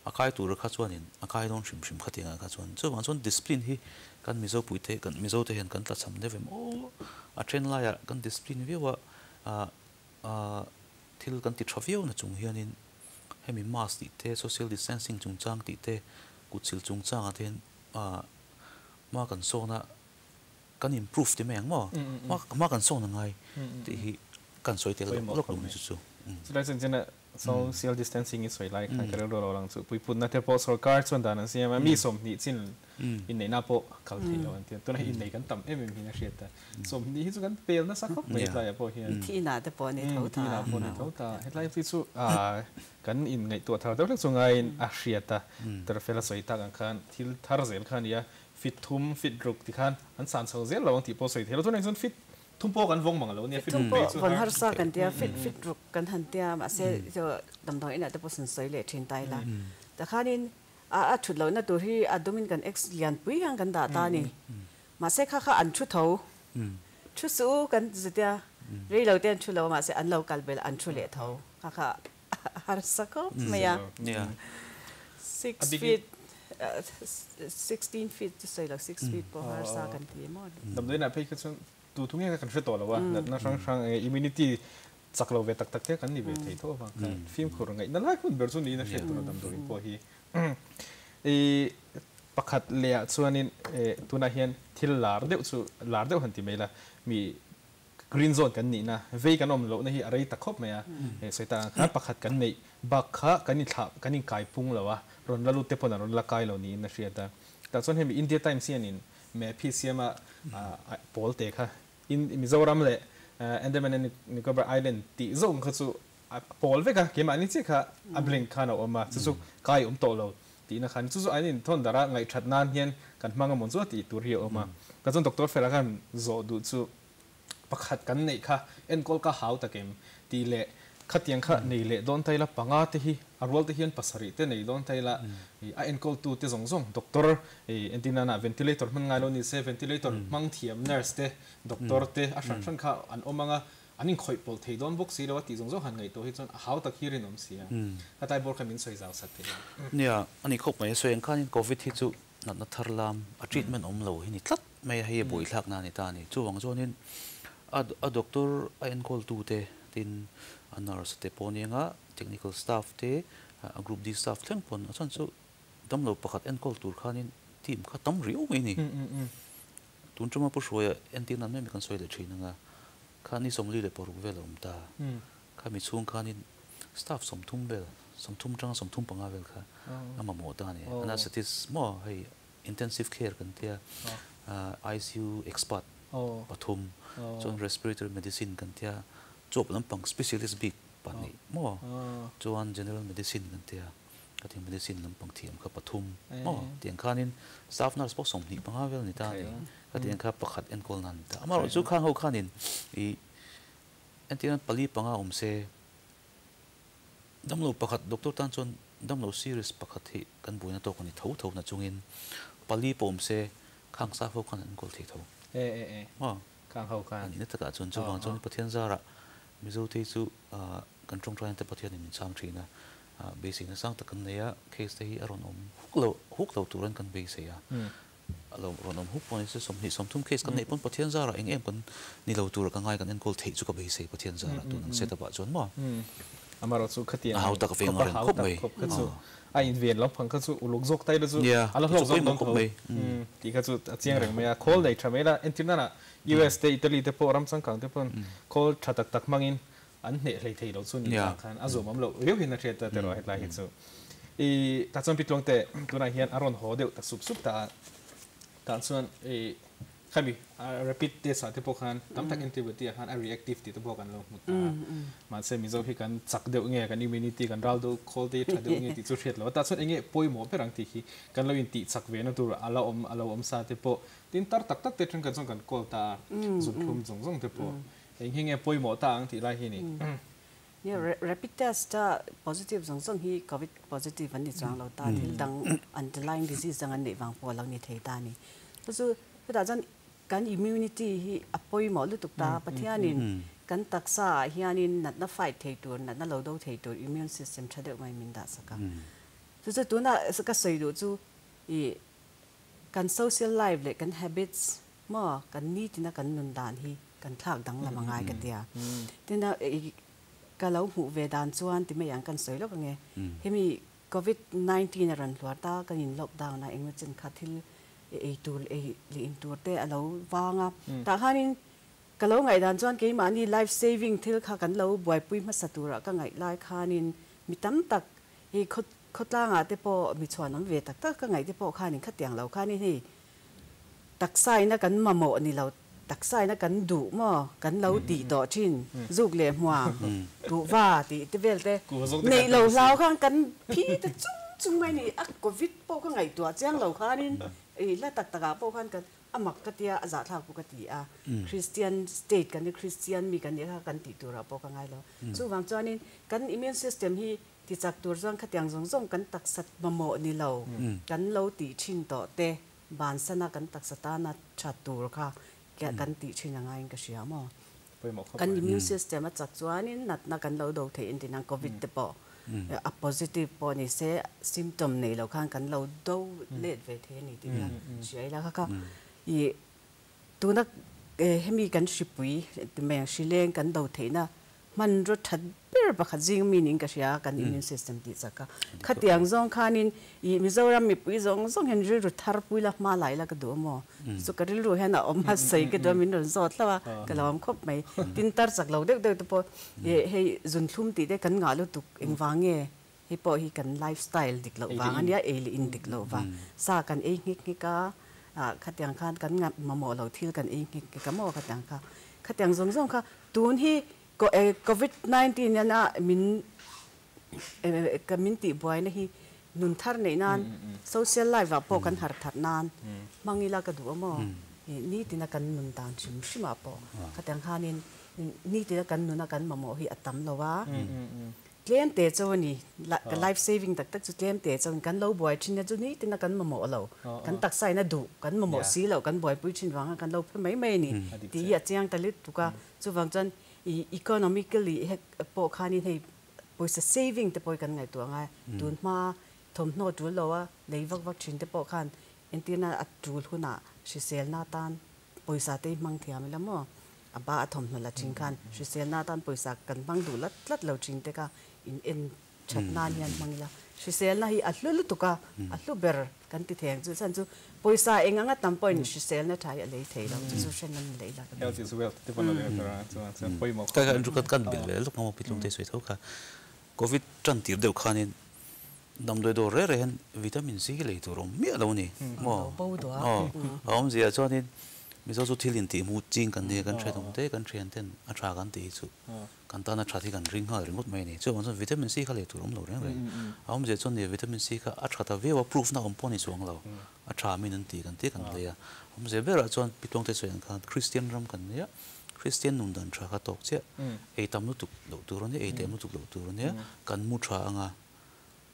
A kai tur kha chuanin a kai dawn hrim hrim khatiang ah kha chuan. Chuvang chuan discipline hi kan Mizo puite, kan Mizo te hian kan tlachham deuh em aw. A then laiah kan discipline viau a, thil kan ti tha viau na chung hianin hemi mask tih te, social distancing chungchang tih te, kutsil chungchangah te hian hma kan sawn a, kan improve ti mai ang maw? Hma kan sawn a ngai tih hi kan sawi tel lawk lawk lo ni chu chu. Chulai chuan china social distancing i sawi lai khan ka rilru lo lang chu puiputna te pawh sorkar chuan dan an siam a, mi 20 chin Inneihna pawh kal thei lo an ti a, tunah hi innei kan tam em em hian a hriat a, 20 hi chu kan pel nasa khawp mai hetlaiah pawh hian. Thihna te pawh a ni tho ta. Thihna pawh a ni tho ta. Hetlai hi chu kan inngaihtuah thar deuh hlek chu ngaiin a hriat a, Terfel a sawi tak ang khan thil thar zel kha a ni a, fit thum, fit ruk ti khan an san chho zel lo ang tih pawh sawi thei lo. Tunah hi chuan fit thum pawh kan vawng mang lo a nia, fit ruk phei chu har. Fit thum pawh vawn harsa kan tia, fit fit ruk kan han tia, mahse damdawi inah te pawh sawn sawi leh thin ta ila. Tikhanin A thut lohna tur hi a dumin kan ex lian pui hian kan dah ta a ni. Mahse kha kha an thu tho. Thu suh u kan zutia rei lo te an thu lo a mahse an lo kal belh an thu leh tho. Kha kha a harsa khawp mai a. Six feet, 16 feet chu sawi lo, six feet pawh harsa kan ti maw. Damdawiinah phei kha chuan tu thu nge kha kan hre tawh lo a, natna hrang hrang immunity Chak lo ve tak tak te kan ni ve thei tho avang khan fimkhur ngaihna lai hun ber chu niin a hriat tur a damdawiin pawh hi. I pakhat leh ah chuanin tunah hian thil lar deuh chu lar deuh han ti mai la, mi green zone kan nihna vei kan awm lohna hi a rei ta khawp mai a, sawi tak ang khan pakhat kan neih bak kha kan inthlah kan inkai pung lo a, rawn la lut te pawn an rawn la kai lo niin a hriat a. Tah chuan hemi India Times hianin map hi siama pawl te kha In Mizoram leh Andaman and Nicobar Island tih zawng kha chu a pawl vek a, keimahni chiah kha a blank khan a awm a, chu chu kai awm tawh lo tihna khan chu chu an inthawn darh a, ngaihthat nan hian kan hmang a mawn chu a tih tur hi a awm a. Ka chuan Doctor Fela khan zawh duh chu pakhat kan neih kha enkawl ka hau takem tih leh Khatiang kha nei leh dawn ta ila, panga te hi a rual te hian pasarih te nei dawn ta ila, a enkawltu te zawng zawng doctor entir nana ventilator hman ngai lo ni se, ventilator hmang thiam nurse te, doctor te a hran hran kha an awm ang a, an inkhawih pawlh thei dawn bawk si lo a tih zawng zawng han ngaihtuah hi chuan a hau tak hi rinawm si a. Khatlai bawr kha min sawi zau sat thei a. Nia, a ni khawp mai a sawi ang khanin Covid hi chu natna thar lam a treatment awm lo hi ni tlat mai a, hei a buaithlak na a ni ta a ni. Chuvang chuanin a doctor a enkawltu te tin a nurse te pawh nia nga technical staff te a group D staff thleng pawn a chhan chu damlo pakhat enkawl tur khanin team kha tam riau mai a ni. Tun tuma Pu Hruaia entir nan mai mai kan sawi leh thin anga kha ni 46 vel a awm ta. Kha mi chhung khanin staff 30 vel, 30 tanga 35 vel kha a mamawh ta a ni. Anaesthetist maw hei intensive care kan tia, ICU expert pathum, chuan respiratory medicine kan tia, chuap lampang specialist bik pahnih maw, chuan general medicine kan tia, khatiang medicine lampang thiam kha pathum maw tiang khanin staff nurse pawh 25 vel a ni ta a ni. Khatiang kha pakhat enkawl nan a ni ta. Amaherawhchu khang ho khanin ih Entirna pali panga awm se, damlo pakhat doctor tan chuan damlo serious pakhat hi kan buaina tawk a ni tho tho na chungin pali pawh awm se khang sa ho khan an enkawl thei tho. E e e. Maw? Khang ho khan. A nihna takah chuan chuvang chuan Pathian zarah Mizo te hi chu kan tawngtaina te Pathianin min chhang thin a, beiseina sang tak kan nei a, case te hi a rawn awm huk lo huk lo turin kan beisei a. A lo rawn awm hup pawh ni se 20 30 case kan neih pawn Pathian zarah eng em kan ni lo tur ka ngai kan enkawl theih chu ka beisei Pathian zarah tun ang setup ah chuan maw. Amaherawh chu khatiang A hau tak veng khawp a reng hau khawp tak mai. khawp kha chu a inven lo phang kha chu uluk zawk tai la chu Nia, a la chu hlawk zawk pawimawh dawn khawp tho mai. Tih kha chu a chiang reng mai a. Khawl nei tha mai la entir nana US te Italy te pawh ram changkang te pawn khawl tha tak tak hmangin an hneh hlei thei lo chu ni Nia. vang khan a zuam awm loh riau hian a hriat ta tiraw hetlai hi chu. I tah chuan Pi Tluangte tunah hian a rawn haw deuh ta sup sup ta a, tah chuan i khami rapid test ah te pawh khan tam tak antibody ah khan a reactive tih te pawh kan lo hmu ta a. Mahse Mizo hi kan chak deuh nge kan immunity kan ral deuh khawl te hi tha deuh nge tih chu hriat lo a, tah chuan enge pawimawh ber ang tih hi kan lo intih chak ve na tur a la awm a lo awm sa te pawh tin tar tak tak te thenkhat chuan kan call ta a, zunhlum zawng zawng te pawh eng hi nge pawimawh ta ang tih lai hi a ni. Nia, rapid test a positive zawng zawng hi covid positive an ni chuang lo ta, thil dang underlying disease dang an neih vang pawh a lo ni thei ta a ni. Chu chu hetah chuan kan immunity hi a pawimawh lutuk ta, Pathianin kan taksa ah hianin natna fight thei tur, natna lo do thei tur immune system tha deuh mai min dah sak a. Chu chu tunah ka sawi duh chu ih kan social life leh kan habits maw kan nitina kan nun dan hi kan thlak danglam a ngai ka tia. Tin a ka lo hmuh ve dan chuan ti mai ang kan sawi lawk ange. Hemi Covid 19 a rawn hluar ta kan in lockdown a engemaw chen kha thil ei tur ei leh in tur te a lo vang a. Tah khanin ka lo ngaih dan chuan keimahni life saving thil kha kan lo buaipui hmasa turah ka ngaih lai khanin mi tam tak hi khawtlangah te pawh mi chhuan awm ve tak tak ka ngaih te pawh khanin khatiang lo khanin hei Taksa ina kan mamawh ni lo, taksa ina kan duh maw kan lo tih tawh thin, zuk leh hmuam, kuhva tih te vel te neih lo hlau khan kan phi ta chung chung mai ni. A covid pawh ka ngaihtuah chiang lo khanin i hla tak takah pawh khan kan a mak ka tia, a zahthlak pawh ka ti a. Christian state kan ni, Christian mi kan nih kha kan tih turah pawh ka ngai lo. Chuvang chuanin kan immune system hi tichak tur chuan khatiang zawng zawng kan taksa mamawh ni lo kan lo tih thin tawh te Bansana kan taksa tana tha tur kha kan tih thin a ngaiin ka hria maw? Kan immune system a chak chuanin natna kan lo do theih entin ang covid te pawh a positive pawh ni se symptom nei lo khan kan lo do let ve thei a ni tih kha hria ila kha kha i tuna hemi kan hripui hrileng kan do theihna Hmanraw that ber pakhat zing mi niin ka hria kan immune system tih chak a. Khatiang zawng khanin ih Mizoram mipui zawng zawng hian rilru thar pui la hma lai la ka duh a maw? Chu ka rilru hian a awm a sawi ka duh a min rawn zawt hlauh a ka lo awm khawp mai. Tin tar chak lo deuh deuh te pawh ih hei zunthlum tih te kan ngah lutuk engvang nge hei pawh hi kan life style dik loh vang a nia ei leh in dik loh vang. Sa kan ei nghek nghek a ah khatiang khan kan mamawh lo thil kan ei nghek nghek a maw khatiang kha. Khatiang zawng zawng kha Tun hi Covid 19 hian a min min tih buaina hi nun thar neih nan social life ah pawh kan har that nan hmang ila ka duh a maw? Nitina kan nun dan hrim hrim ah pawh khatiang khanin nitina kan nuna kan mamawh hi a tam lo a. Tlem te chu a ni. Ka life saving tak tak chu tlem te chu a ni. Kan lo buai thin a chu nitin a kan mamawh lo. Kan taksa in a duh, kan mamawh si lo, kan buaipui thin vang a kan lo phe mai mai a ni tih hi a chiang ta lit tuk a. Chuvang chuan i economically hek pawh khanin hei pawisa saving te pawh hi kan ngaihtuah ngai a. Tun hma thawmhnaw tul lo a lei vak vak thin te pawh khan entirna a tul hunah hriselna atan pawisa te hi hmang thiam ila maw? A ba a thawmhnaw la thin khan hriselna atan pawisa kan hmang duh lat tlat lo thin te kha in en that nan hian hmang ila. Hriselna hi a hlu lutuk a, a hlu ber kan ti thei ang chu. Chhan chu pawisa eng anga tam pawhin hriselna tha hi a lei thei lo chu chu hre nan lei la ka Health is wealth ti pawn a lei tur a, chuan chuan pawimawh khawp. Kai kha kan belh leh lawk ang Pitlung te sawi tho kha. Covid tan tir deuh khanin damdawi dawr reh reh hian vitamin C hi lei tur a awm miah lo a ni maw? Aw, a awmzia chuanin Mizo chu thil intih hmuh ching kan nia, kan hriat awm te, kan thian ten a tha kan tih hi chu kan tan a that hi kan ring nghal ringawt mai a ni. Chuvang chuan vitamin C kha lei tur a awm lo reng reng. A awmzia chuan nia vitamin C kha a tha ta viau a, proof na awm pawh a ni chuang lo, a tha min an ti kan ti kan lei a. Awmzia berah chuan Pitawng te sawi ang khan Kristian ram kan nia, Kristian nun dan tha kha tawk chiah, ei tam lutuk loh tur a nia, ei tlem lutuk loh tur a nia, kan mu tha anga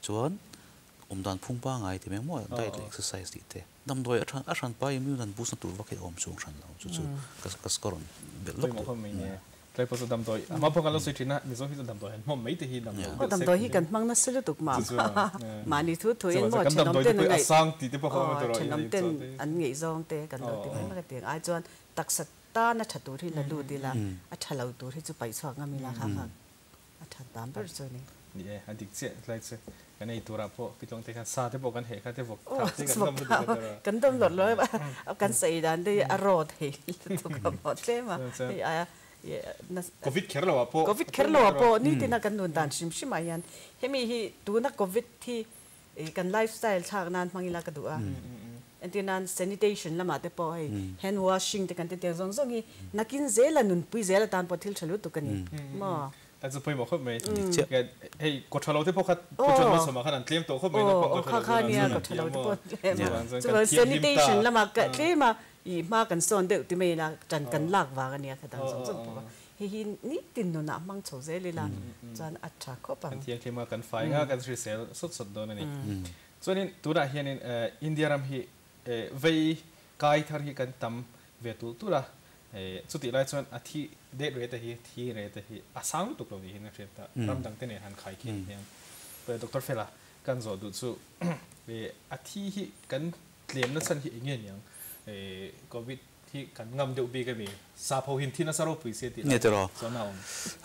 chuan awm dan phung pangai ti mai maw, diet leh exercise tih te, damdawi a than a hran pa immune an boost na tur vak hi a awm chhung hran lo, chu chu ka ka rawn belh lawk duh. Tlai pawh chu damdawi a hma pawh kan lo sawi thin a, Mizo hi chu damdawi han hmawm mai te hi damdawi deuh sek. Damdawi hi kan hmang nasa lutuk mah mahni thu thu in maw thenawm ten an ngaih thenawm ten an ngaihzawng te kan lo ti mai mai ka ti ang ai chuan taksa Tan a tha tur hi la lut ila, a tha lo tur hi chu paih chhuak ngam ila kha kha a that dan ber chu a ni. Ni e, a dik chiah tlai chu kan ei turah pawh pitlawng te khan sa te pawh kan heh kha te vawk thak te kan dawm lutuk a tawrh a. Kan dawm lawt lawt a, kan sawi dan te hi a raw thei lutuk a maw tlem a, hei aia Covid kher lo ah pawh. Covid kher lo ah pawh nitin a kan nun dan hrim hrim ah hian hemi hi tuna Covid hi. Kan lifestyle thlak nan hmang ila ka duh a. Entir nan sanitation lamah te pawh hei hand washing te kan ti tel zawng zawng hi nakin zela nunpui zel atan pawh thil tha lutuk a ni maw? A chu pawimawh khawp mai. Hei kawtha lo te pawh kha Pu John Malsawma khan an tlem tawh khawp mai naupang kawtha lo te pawh an tlem a maw? Chuan sanitation lamah ka tlem a i hma kan sawn deuh ti mai ila ṭan kan lak vang a nia kha dang zawng zawng pawh a. Hei hi nitin nunah hmang chho zel ila chuan a tha khawp ang. Kan thianghlim a, kan fai nga, kan hrisel sawt sawt dawn a ni. Chuanin tunah hianin India ram hi vei kai thar hi kan tam ve tulh tulh a, chutih lai chuan a thi date rate hi, thi rate hi a sang lutuk lo niin a hriat a, ram dangte nen han khai khin hian. Doctor Fela kan zawh duh chu a thi hi kan tlemna chhan hi eng nge niang? Covid hi kan ngam deuh bik a mi? Sap ho hin thi nasa ropui se tih lai chuan a awm.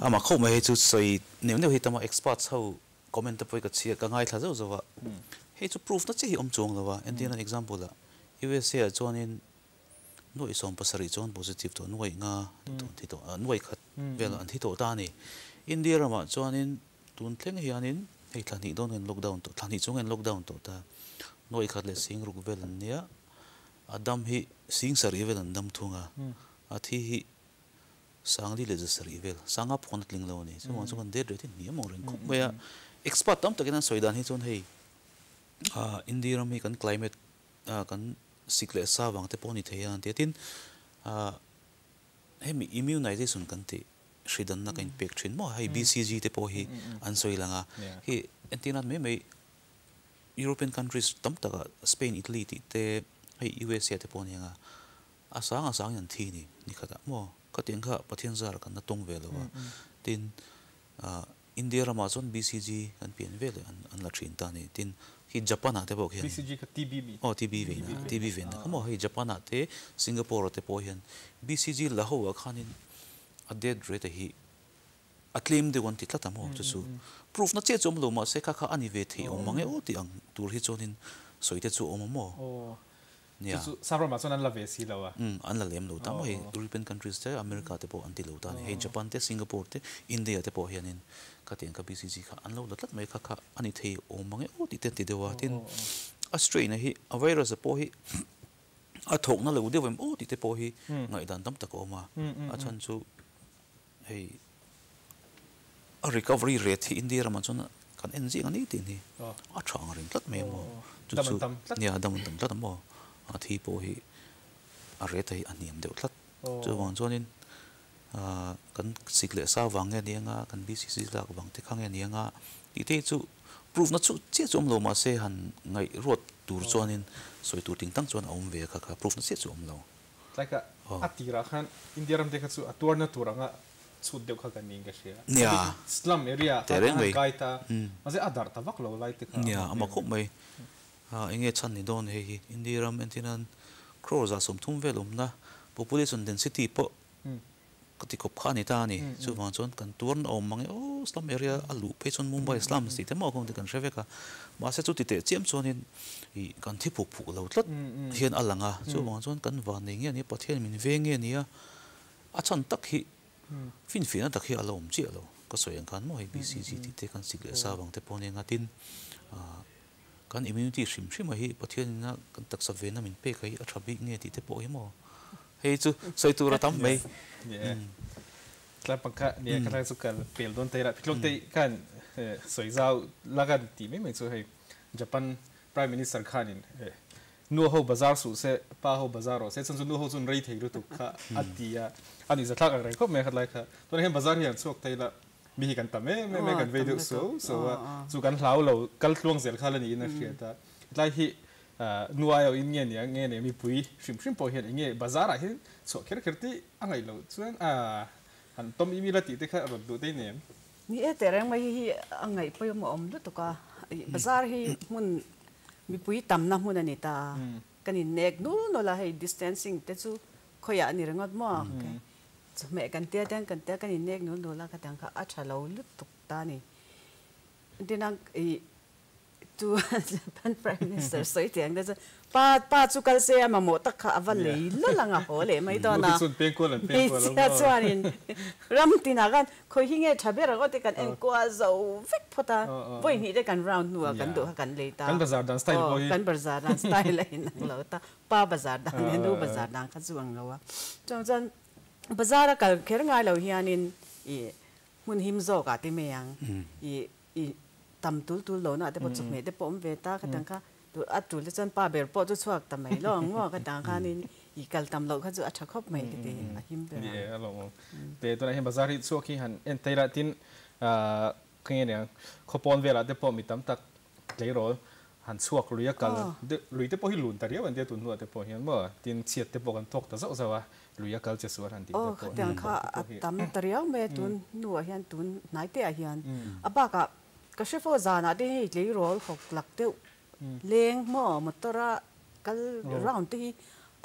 Amah khawp mai hei chu sawi neuh neuh hi tama experts ho comment te pawh hi ka chhiar ka ngaithla zauh zauh a, hei chu proof na chiah hi awm chuang lo a, entir nan example ah USA ah chuanin nuaih 70 chuan positive tawh nuaih nga tawh an thi tawh nuaih khat vel an thi tawh ta a ni. India ramah chuanin tun thleng hianin hei thla hnih dawn hian lockdown tawh thla hnih chung hian lockdown tawh ta nuaih khat leh sing ruk vel an nia a dam hi sing sarih vel an dam thung a, a thi hi Sangli leh Zasarih vel sanga phone a tling lo a ni. Chuvang chu kan death rate hi hniam ang reng khawp mai a. Expert tam takin an sawi dan hi chuan hei India ram hi kan climate kan sik leh sa vang te pawh a ni thei a an ti a. Tin, hemi immunization kan tih hridanna kan inpek thin maw hei BCG te pawh hi an sawi lang a. Hei entir nan mai mai European countries tam takah Spain, Italy tih te hei USA te pawh a ni ang a. A sang a sang in an thi ni, ni khatah maw? Khatiang kha Pathian zar kan la tawng ve lo a. Tin, India ramah chuan BCG kan pian ve leh an la thin ta a ni. Tin, khi Japan ah te pawh khian. BCG kha TB mi? Aw, TB ve na, TB ve na kha maw? Hei Japan ah te, Singapore ah te pawh hian BCG la ho ah khanin a death rate hi a tlem deuh an ti tlat a maw? Chu chu proof na chiah chu awm lo mahse kha kha a ni ve thei awm mang e aw tih ang tur hi chuanin sawi te chu a awm a maw? Nia. Chu chu Sapramah chuan an la ve si lo a. Umm, an la lem lo ta maw hei European countries te, America te pawh an ti lo ta a ni. Hei Japan te, Singapore te, India te pawh hianin khatiang kha BCG kha an lo la tlat mai kha kha a ni thei awm mang e aw tih te an ti deuh a. Tin, a strain a hi, a virus a pawh hi a thawkna lo deuh em aw tih te pawh hi ngaihdan tam tak a awm a. A chhan chu hei a recovery rate hi India ramah chuan kan en zing a ni tih hi a tha ang reng tlat mai a maw chu chu nia dam an tam tlat a maw a thi pawh hi a rate hi a hniam deuh tlat chuvang chuanin kan sik leh sa vang nge nia nga kan BCC lak vang te kha nge nia nga tih te hi chu proof na chu chiah chu awm lo mahse han ngaih ruat tur chuanin sawi tur ting tang chuan a awm ve a kha kha proof na chiah chu a awm lo. Tlai ka a tirah khan India ram te kha chu a tuarna tur anga chhut deuh kha kan niin ka hria. Nia. Slum area kha Tehreng an mai. kai ta. Mahse a darh ta vak lo lai te kha. Nia, a mak khawp mai. Enge chhan ni dawn hei hi India ram entirnan crore 30 vel awmna population density pawh Ka ti kawp kha a ni ta a ni. Chuvang chuan kan tuarna awm mang e aw slum area a luh phei chuan Mumbai slums tih te maw kawng te kan hre vek a. Mahse chu ti teh chiam chuanin ih kan thi phuk phuk lo tlat hian a lang a. Chuvang chuan kan van nei nge a nia, Pathian min veng nge a nia, a chhan tak hi finfiahna tak hi a la awm chiah lo. Ka sawi ang khan maw hei BCG tih te kan sik leh sa vang te pawh a nia nga tin kan immunity hrim hrim a hi Pathian ina kan taksa vena min pek a hi a tha bik nge tih te pawh hi maw. Hei chu sawi tur a tam mai. Tla pangkha nia ka tlang chu kal pel dawn te la phitlok te khan sawi zau la kan ti mai mai chu hei Japan Prime Minister khanin nu ho bazar suh se pa ho bazar rawh se chhan chu nu ho chuan rei thei lutuk kha a ti a a nuih zathlak ang reng khawp mai khat lai kha tunah hian bazar hi an chhuak thei la mi hi kan tam em em a kan vei deuh suau suau a chu kan hlau lo kal tluang zel kha la niin a hriat a hetlai hi Nuai ho in nge nia nge nia mipui hrim hrim pawh hian enge bazar ah hian chhuah kher kher tih a ngaih loh chuan han tawm imi la tih te kha rawn duh daih nem. Ni e teh reng mai hi a ngaih pawimawh awm lutuk a, bazar hi hmun mipui tamna hmun a ni ta a, kan in nek nul nul a hei distancing te chu khawiah a ni ringawt maw chawhmeh kan tia te kan tia kan in nek nul nul a khatiang kha a tha lo lutuk ta a ni. Tin a ih. Tu Japan Prime Minister sawi tih ang te chu pa pa chu kal se a mamawh tak kha a va lei la lang a haw leh mai dawn a. Hmeichhia chuanin ram tinah khan khawi hi nge tha ber ang aw tih kan enkual zo vek phawt a, vawi hnih te kan round hnuah kan duh kha kan lei ta. Kan bazar dan style pawh hi. Kan bazar dan style a inang lo ta. Pa bazar dan leh nu bazar dan kha chu ang lo a. Chuvang chuan bazar a kal kher ngai lo hianin ih hmun him zawkah te mai ang ih I tam tul tul lo na te pawh chawhmeh te pawh awm ve ta ka tang kha a tul te chuan pa ber pawh chu chhuak ta mai lo ang maw ka tang khanin i kal tam loh kha chu a tha khawp mai ka ti a him ber ang. Ni e a lawm awm. Te tunah hian bazar hi chhuak hi han en thei la tin ka nge nia khawpawn velah te pawh mi tam tak tleirawl han chhuak lui a kal lui te pawh hi lun ta riau an tia tun hnuah te pawh hian maw tin chhiat te pawh kan thawk ta zauh zauh a lui a kal che sual han tih te pawh. Aw khatiang kha a tam ta riau mai a tun hnuah hian tun hnai te ah hian a bakah ka hre fo zanah te hei tleirawl hawk lak deuh leng maw motor a kal round te hi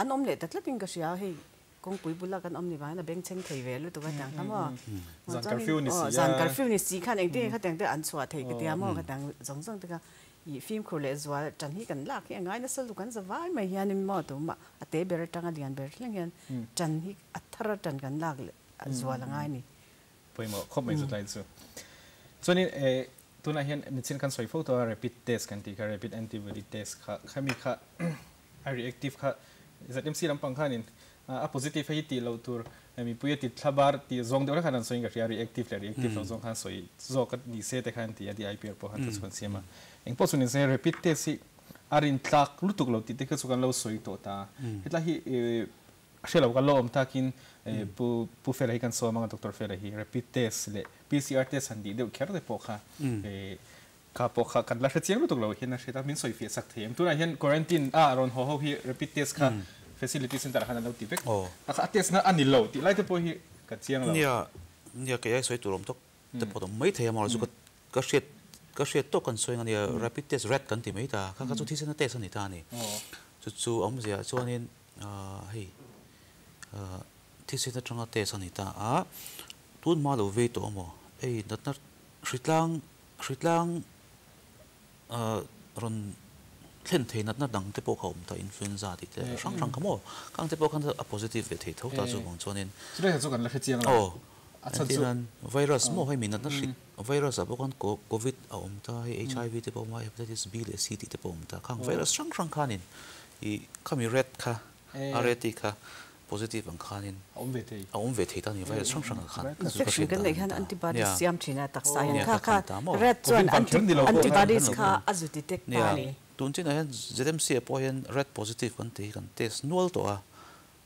an awm leh ta tlatin ka hria hei Kawngpui bula kan awm ni vangin a bengchheng thei ve lutuk a tiang kha maw. Zan curfew ni si a. Zan curfew ni si khan engtin nge khatiang te an chhuah thei ka tia maw khatiang zawng zawng te kha ih fimkhur leh zual tan hi kan lak hi a ngai nasa lutuk kan za vai mai hianin maw tumah a te ber atanga lian ber thleng hian tan hi a thar a tan kan lak leh zual a ngai ni. Pawimawh khawp mai chu tlai chu. Chuanin tunah hian nichin kan sawi fo tawh a rapid test kan tih kha rapid antibody test kha khami kha A reactive kha ZMC lampang khanin a positive hei tih loh tur mipui a ti thla bar tih zawng deuh khan an sawiin ka hria reactive leh reactive loh zawng khan sawi zawk a ni se te khan ti a DIPR pawh khan thu chu kan siam a. Engpawh chu ni se rapid test hi a rin tlak lutuk lo tih te kha chu kan lo sawi tawh ta. Hetlai hi hre lo kan lo awm takin Pu Pu Fela hi kan sawm anga Doctor Fela hi rapid test leh PCR test han tih deuh kher te pawh kha Kha pawh kha kan la hre chiang lutuk lo hian a hriat a, min sawi fiah sak thei em? Tunah hian quarantine a rawn haw ho hi rapid test kha facility center ah khan an lo ti vek. A kha a test na a ni lo tih lai te pawh hi ka chiang lo. Nia, nia kei ai sawi tur awm tawk te pawh awm mai thei a, mahse chu ka hriat ka hriat tawk kan sawi ang a nia, rapid test rat kan ti mai ta, kha kha chu thisen a test a ni ta a ni. Chu chu awmzia ah chuanin hei thisen atanga test a ni ta a, tun hma lo vei tawh amaw hei natna hritlang Hritlang rawn thlen thei natna dang te pawh kha awm ta, influenza tih te hrang hrang kha maw? Khang te pawh khan a positive ve thei tho ta chuvang chuanin. Chulai kha chu kan la hre chiang lo. Aw, engtin an virus maw hei mi natna hrik virus ah pawh khan covid a awm ta, hei HIV te pawh a awm a, hepatitis B leh C tih te pawh a awm ta. Khang virus hrang hrang khanin ih khami red kha RAT kha positive ang khanin a awm ve thei. A awm ve thei ta ni virus hrang hrang ah khan. Infection kan neih khan antibodies siam thin a taksa hian kha kha red chuan antibodies kha a zu detect ta ni. Tun chinah hian ZMC ah pawh hian red positive kan tih hi kan test nual tawh a,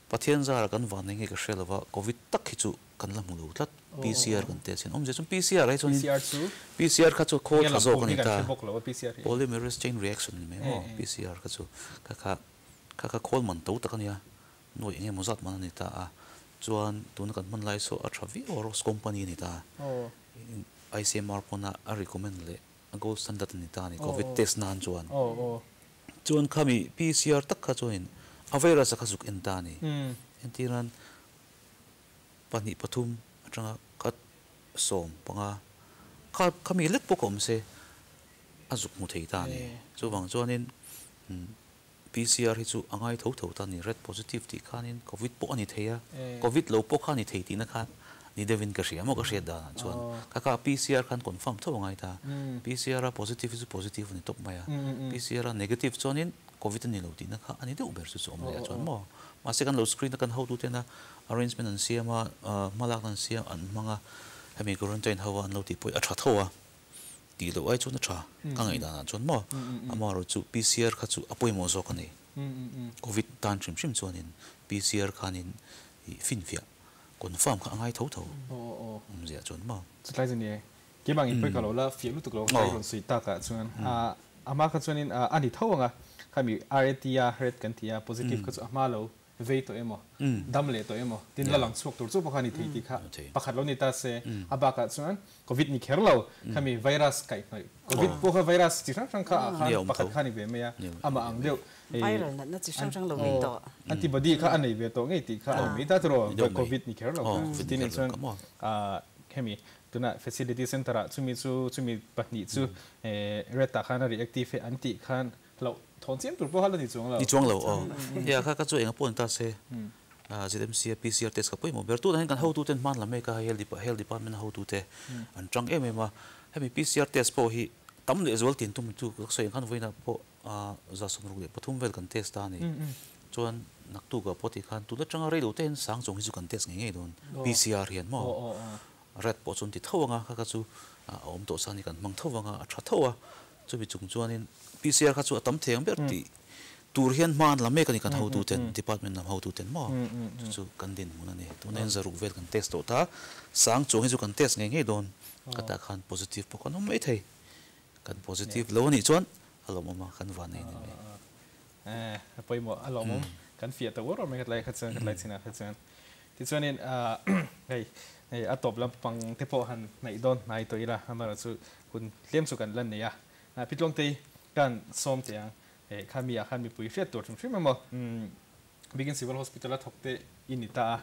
Pathian zara kan van eng nge ka hre lova covid tak hi chu kan la hmu lo tlat PCR kan test hian awmzia chuan PCR hi chuanin PCR kha chu khawl tha zawk a ni ta polymerase chain reaction ni mai maw PCR kha chu kha kha Kha kha khawl man to tak a nia, nuaih eng emaw zat man a ni ta a, chuan tuna kan hman lai saw a tha viau a, Roche company a ni ta a, ICMR pawn a a recommend leh a gold standard a ni ta a ni covid test nan chuan. Chuan khami PCR tak kha chuanin a virus a kha zuk en ta a ni, entirnan pahnih pathum atanga khat 15 kha khami lek pawh ka awm se a zuk hmu thei ta a ni, chuvang chuanin PCR hi chu a ngai tho tho ta a ni, red positive tih khanin covid pawh a ni thei a, covid lo pawh kha a ni thei tihna kha ni deuhin ka hria maw ka hriat danah chuan kha kha PCR khan confirm tho a ngai ta, PCR a positive hi chu positive a ni tawp mai a, PCR a negative chuanin covid a ni lo tihna kha a ni deuh ber chu chu awm leh a chuan maw, mahse kan lo screen a kan hotute na arrangement an siam a, hmalakna an siam an hmang a, hemi quarantine ho a an lo tih pawh hi a tha tho a. Tih loh ai chuan a tha ka ngaihdan ah chuan maw amaherawh chu PCR kha chu a pawimawh zawk a ni. Covid tan hrim hrim chuanin PCR khanin ih finfiah confirm kha a ngai tho tho awmzia chuan maw. Chutlai chu ni e, keimah ngei pawh ka lo la fiah lutuk lo ka rawn sawi tak ah chuan a hma kha chuanin a ni tho ang a, khami RAT a red kan ti a positive kha chu a hma lo vei tawh emaw, dam leh tawh emaw, tin la lang chhuak tur chu pawh kha a ni thei tih kha pakhat lo ni ta se, a bakah chuan Covid ni kher lo, khami virus kaihhnawih, Covid pawh kha virus chi hrang hrang kha ah khan pakhat kha a ni ve mai a, amah ang deuh antibody kha a nei ve tawh ngei tih kha a ni mai ta tiraw, Covid ni kher lo kha, tin chuan hemi. Tuna facility center a chumi chu chumi pahnih chu red ah khan a reactive e an tih khan lo thawn chiam tur pawh kha la ni chuang lo. Ni chuang lo aw. Nia kha kha chu eng pawh ni ta se ZMC a PCR test kha pawimawh ber. Tunah hian kan hotuten hman la mek a, hei health department a hotute an tang em em a. Hemi PCR test pawh hi tam leh zual tin tum chu ka sawi ang khan vawiinah pawh 163 vel kan test ta a ni. Chuan naktukah pawh tih khan tun atanga rei lo te hian sang chung hi chu kan test ngei ngei dawn PCR hian maw. Red pawh chuan ti tho anga kha kha chu a awm tawh sa ni kan hmang tho anga a tha tho a. Chumi chung chuanin PCR kha chu a tam thei ang ber tih tur hian hma an la mek a ni kan hotuten department lam hotuten maw chu chu kan dinhmun a ni. Tunah hian zaruk vel kan test tawh ta sang chung hi chu kan test ngei ngei dawn ka tah khan positive pawh kan awm mai thei. Kan positive lo a nih chuan a lawmawm a, kan van nei ni mai. A pawimawh a lawmawm. Kan fiah ta uar uar mai khatlai kha chuan khatlai chinah kha chuan. Tichuanin hei hei a tawp lampang te pawh han hnaih dawn hnai tawh ila amaherawhchu hun tlem chu kan la nei a. Pitluangtei kan sawm teh ang kha mi ah khan mipui hriat tur hrim hrim emaw. Bikin Civil Hospital a thawk te i ni ta a,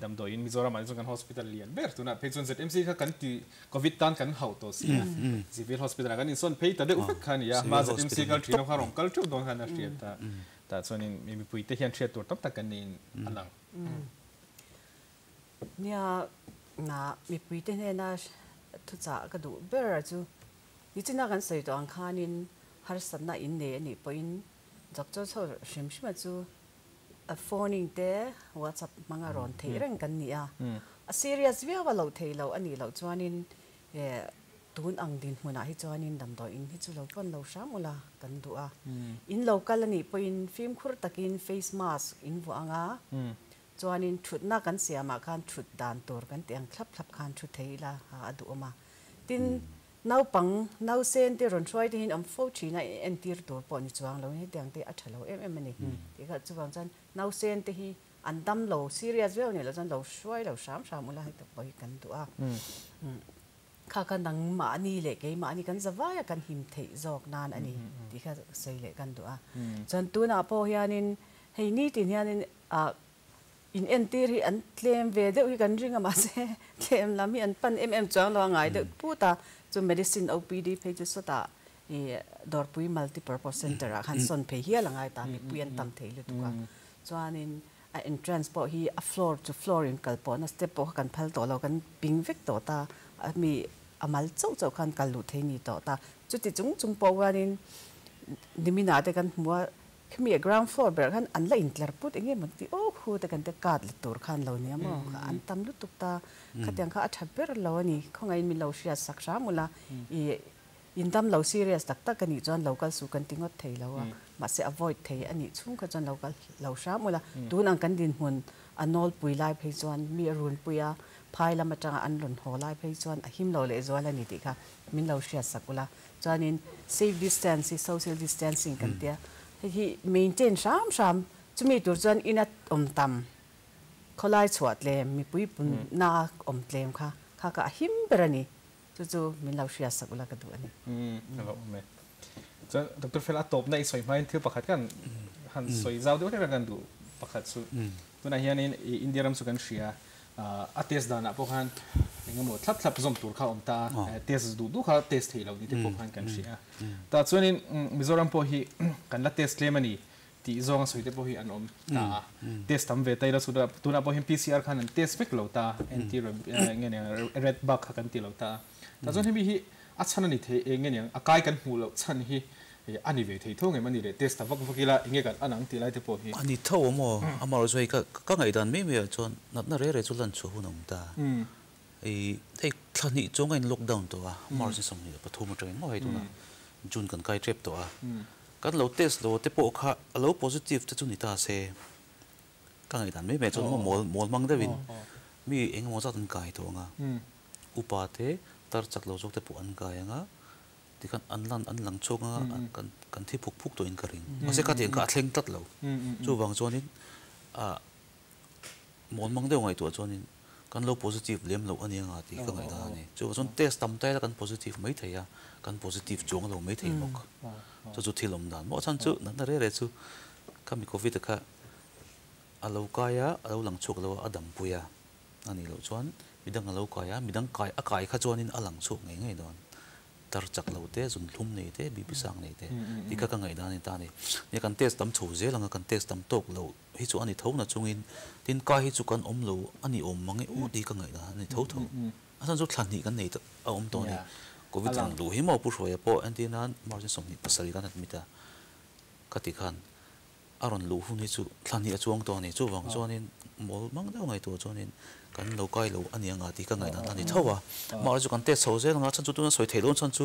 damdawiin Mizoram ah chuan kan hospital lian ber tunah phei chuan ZMC kha kan ti Covid tan kan hauh tawh si a, Civil Hospital ah kan insawn phei ta deuh vek kha a ni a, hma ZMC kal thin ho kha rawn kal teuh dawn khan a hriat a, tah chuanin mipui te hian hriat tur tam tak kan niin a lang. Nia, mipui te hnena thuchah ka duh ber chu nichina kan sawi tawh ang khanin harsatna in nei a nih pawhin Doctor chho hrim hrima chu phoning te WhatsApp hmanga rawn theih reng kan ni a, a serious viau a loh theih loh a nih loh chuanin tun ang dinhmunah hi chuanin damdawiin hi chu lo pawn lo hram ula kan duh a, in lo kal a nih pawhin fimkhur takin face mask in vuah ang a, chuanin thutna kan siamah khan thut dan tur kan tih ang thlap thlap khan thu thei ila a duhawm a, tin Naupang, nausen te rawn hruai te hian awm fo thin a, entir tur pawh ni chuang lo in hetiang te a tha lo em em a ni. Tih kha chuvang chuan nausen te hi an dam lo, serious viau nih loh chuan lo hruai lo hram hram ula heti pawh hi kan duh a. Kha kha nangmahni leh keimahni kan zavai a kan him theih zawk nan a ni tih kha sawi leh kan duh a. Chuan tunah pawh hianin hei nitin hianin ah In entir hi an tlem ve deuh hi kan ring a mahse tlem lam hi an pan em em chuang lo a ngai deuh put a, chu medicine OPD phei chu sawtah ih Dawrpui Multi Purpose Centre ah khan sawn phei hial a ngai ta mipui an tam thei lutuk a, chuanin a entrance pawh hi a floor chu floor in kal pawhna step pawh kha kan phal tawh lo kan ping vek tawh ta a mi a mal chauh chauh khan kal luh thei ni tawh ta, chuti chung chung pawh hianin niminah te kan hmu a. Khami a ground floor berah khan an la intlar put eng nge maw ti aw khu te kan te card la tur khan lo nia maw kha an tam lutuk ta khatiang kha a tha ber lo a ni khawngaihin min lo hriat sak hram ula i in dam lo serious tak tak a nih chuan lo kal suh kan ti ngawt thei lo a mahse avoid thei a nih chhung kha chuan lo kal lo hram ula tun ang kan dinhmun a nawlpui lai phei chuan mi a runpui a phai lam atanga an rawn haw lai phei chuan a him lo leh zual a ni tih kha min lo hriat sak ula. Chuanin safe distance hi social distancing kan tia, hei hi maintain hram hram, chumi tur chuan ina awm tam, khawlai chhuah tlem, mipui punna awm tlem kha kha kha a him ber a ni, chu chu min lo hriat sak ula ka duh a ni. A lo awm e. Chuan Doctor Fel a tawpna i sawi hmain thil pakhat kan han sawi zau deuh hlek a kan duh pakhat chu tunah hianin India ram chu kan hria A test danah pawh khan eng emaw thlap thlap zawm tur kha a awm ta a, test duh duh kha test theih loh ni te pawh khan kan hria a. Tah chuanin Mizoram pawh hi kan la test tlem a ni tih zawnga sawi te pawh hi an awm ta a. Test tam ve ta ila chu tunah pawh hian PCR khan an test vek lo ta a, entir eng nge niang red bug kha kan ti lo ta a. Tah chuan hemi hi a chhan a ni thei eng nge niang a kai kan hmuh loh chhan hi A ni ve thei tho ngem a ni le, test ta vak vak ila enge kan an ang tih lai te pawh hi. A ni tho awm aw, amaherawh chu hei ka ka ngaihdan mai mai ah chuan natna re re chu lan chhuah hun a awm ta. Hei hei thla hnih chuang ka in lockdown tawh a, March ni 23 atangin maw hei tunah June kan kai tep tawh a. Kan lo test lo te pawh kha a lo positive te chu ni ta se, ka ngaihdan mai mai ah chuan maw mawl mawl hmang deuhin mi engemaw zat an kai tawh ang a, upa te tar chak lo zawk te pawh an kai ang a, Tikhan an lan an lang chhuak anga kan kan thi phuk phuk tawhin ka ring. Mahse ka tiang kha a thleng tlat lo. Chuvang chuanin ah mawnmang deuh ngaihtuah chuanin kan lo positive lem loh a nia nga tih ka ngaihdan a ni. Chuvang chuan test tam taila kan positive mai thei a, kan positive chuang lo mai thei bawk. Chu chu thil awm dan maw chhan chu natna re re chu khami covid kha a lo kai a, a lo lang chhuak lo a, a dampui a. Ani loh chuan midang a lo kai a, midang kai a kai kha chuanin a lang chhuak ngei ngei dawn. Tar chak lo te, zunhlum nei te, BP sang nei te tih kha ka ngaihdan a ni ta a ni. Nia kan test tam chho zel ang a, kan test tam tawk lo hi chu a ni tho na chungin tin kai hi chu kan awm lo a ni awm mang e aw tih ka ngaihdan a ni tho tho. A chhan chu thla hnih kan nei a awm tawh a ni. Covid rawn luh hi maw Pu Hruaia pawh entir nan March 27 kan admit a ka ti khan A rawn luh hun hi chu thla hnih a chuang tawh a ni. Chuvang chuanin mawl mang deuh ngaihtuah chuanin kan lo kai lo a ni anga tih ka ngaihdan a ni tho a. Mahse chu kan test chho zel anga chhan chu tuna sawi theih dawn chhan chu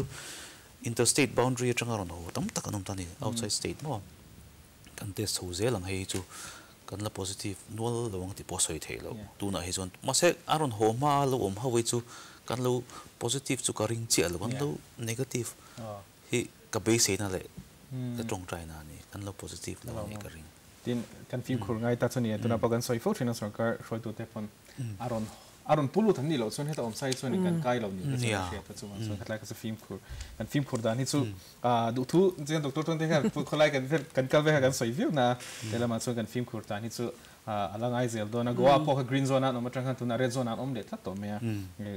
interstate boundary atanga rawn haw tam tak an awm ta a ni, outside state maw. Kan test chho zel ang hei hi chu kan la positive nual lo ang tih pawh a sawi theih loh tunah hi chuan. Mahse a rawn haw hma a lo awm ho hi chu kan lo positive chu ka ring chiah lo, kan lo negative hi ka beiseina leh ka tawngtaina a ni, kan lo positive lo a nih ka ring. Tin, kan fimkhur ngai ta chu ni e, tunah pawh kan sawi fo thin a sorkar hruaitute pawn a rawn a rawn pu lut an nih loh chuan heta awm sai chuan kan kai lo ni te chuan a hriat a chuvang chuan khatlai kha chu fimkhur kan fimkhur dan hi chu duhthu chian doctor chuan te hian khawlai kan kan kal ve kha kan sawi viau na a helamah chuan kan fimkhur dan hi chu a la ngai zel dawn a, Goa pawh kha green zone ah an awm atang khan tunah red zone ah an awm leh tlat tawh mai a,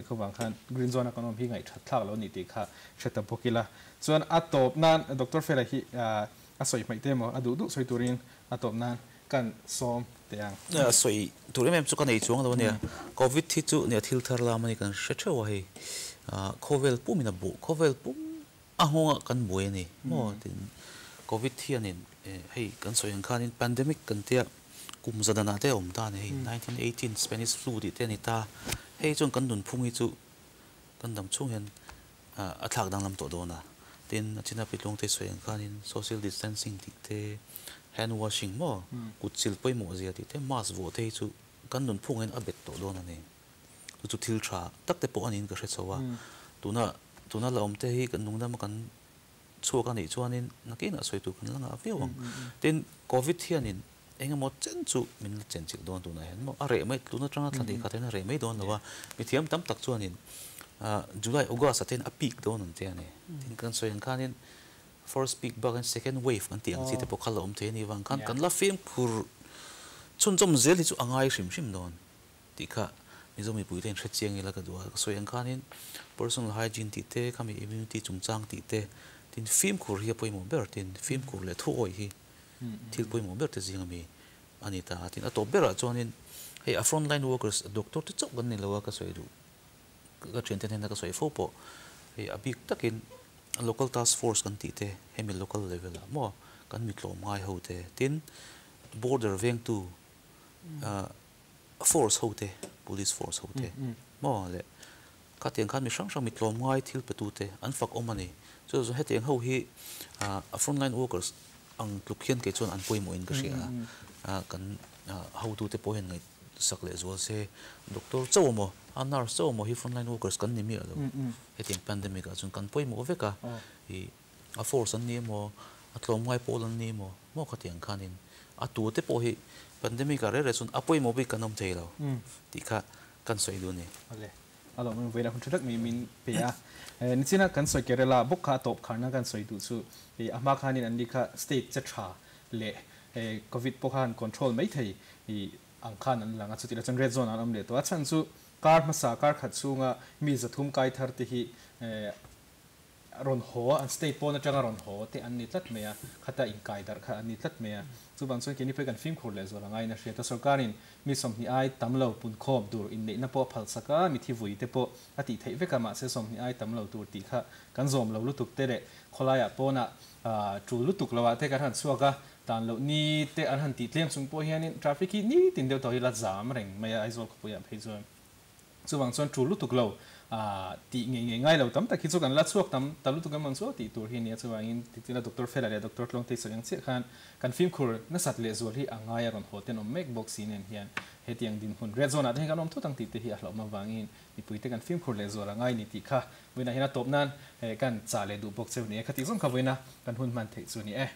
khuvang khan green zone a kan awm hi ngaihthat thlak lo a ni tih kha hre ta bawk ila. Chuan a tawp nan Doctor Fela hi a sawi hmaih te emaw a duh duh sawi turin a tawp nan kan sawm teh ang. A sawi tur em em chu ka nei chuang lo a nia. Covid hi chu nia thil thar lam a ni kan hre theuh a hei. Khawvel pumin a buh, khawvel pum a nghawngah kan buai a ni maw tin Covid hianin hei kan sawi ang khanin pandemic kan tia kum zadanah te a awm ta a ni hei 1918 Spanish flu tih te a ni ta. Hei chuan kan nunphung hi chu kan dam chhung hian a thlak danglam tawh dawn a, tin a china pitlung te sawi ang khanin social distancing tih te, hand washing maw, kut chil pawimawh zia tih te, mask vuah te hi chu kan nunphung hian a bet tawh dawn a ni. Chu chu thil tha tak te pawh a niin ka hre chho a, tuna tuna la awm te hi kan nungdama kan chhuak a nih chuanin nakinah sawi tur kan la ngah viau ang. Tin, Covid hianin eng emaw chen chu min la chen chilh dawn tunah hian maw a reh mai tun atanga thla hnih khat hian a reh mai dawn lo a, mithiam tam tak chuanin July August ah te hian a peak dawn an ti a ni. Tin, kan sawi ang khanin first peak bakin second wave kan tih ang chi te pawh kha la awm thei a ni vang khan kan la fimkhur chhunzawm zel hi chu a ngai hrim hrim dawn. Tih kha Mizo mipuite in hrechiang ila ka duh a, ka sawi ang khanin personal hygiene tih te, khami immunity chungchang tih te, tin fimkhur hi a pawimawh ber, tin fimkhur leh thuawih hi thil pawimawh ber te zing ami a ni ta a, tin a tawp berah chuanin hei a frontline workers doctor te chauh kan ni lo a ka sawi duh, ka thiante hnena ka sawi fo pawh hei a bik takin local task force kan tih te hemi local level ah maw kan mi tlawmngai ho te, tin border vengtu Force ho te, Police force ho te maw leh khatiang khan mi hrang hrang mi tlawmngai thil pe tu te an fak awm a ni. Chu chu hetiang ho hi a frontline workers ang tluk hian kei chuan an pawimawh in ka hria a, kan hotu te pawh hian ngaihsak leh zual se doctor chauh emaw a nurse chauh emaw hi frontline workers kan ni miah lo. Hetiang pandemic ah chuan kan pawimawh vek a, ih a force an ni emaw a tlawmngai pawl an ni emaw maw khatiang khanin a tu te pawh hi pandemic ah reh reh chuan a pawimawh bik kan awm thei lo tih kha kan sawi duh a ni. Awle, a lawm vawiin a hun tha tak mai min pe a. Nichina kan sawi Kerala bawk kha a tawp kharna kan sawi duh chu a hma khanin an ni kha state che tha leh covid pawh kha han control mai thei ang khan an lang a, chutih chuan red zone ah an awm leh tawh a. Chhan chu kar hmasa kar khat chhunga mi 300 kai thar te hi rawn haw, an state pawn atanga rawn haw te an ni tlat mai a, khata inkai darh kha an ni tlat mai a. Chuvang chuan keini pawh hi kan fimkhur leh zual a ngaiin a hriat a, sorkarin mi 20 ai tam lo punkhawm tur inneihna pawh a phal sak a, mithi vui te pawh a tih theih vek a, mahse 20 ai tam lo tur tih kha kan zawm lo lutuk te leh khawlaiah pawnah tul lutuk lo ah te kan han chhuak a, tan loh ni te an han tih tlem chung pawh hianin traffic hi nitin deuh tawh hi la zam reng mai a, Aizawl khawpuiah phei chuan. Chuvang chuan tul lutuk lo tih ngei ngei ngai lo tam tak hi chu kan la chhuak tam ta lutuk em ang chu tih tur hi a nia. Chuvangin tiktina Doctor Fela leh Doctor Tlawngtei sawi ang chiah khan kan fimkhur nasat leh zual hi a ngai a rawn haw ten awm mek bawk si nen hian hetiang dinhmun red zone ah te hian kan awm thut ang tih te hi a hlauhawm avangin mipui te kan fimkhur leh zual a ngai ni tih kha vawiinah hian a tawp nan kan chah leh duh bawk cheu ni e. Khatih zawng kha vawiina kan hun hman theih chu a ni e.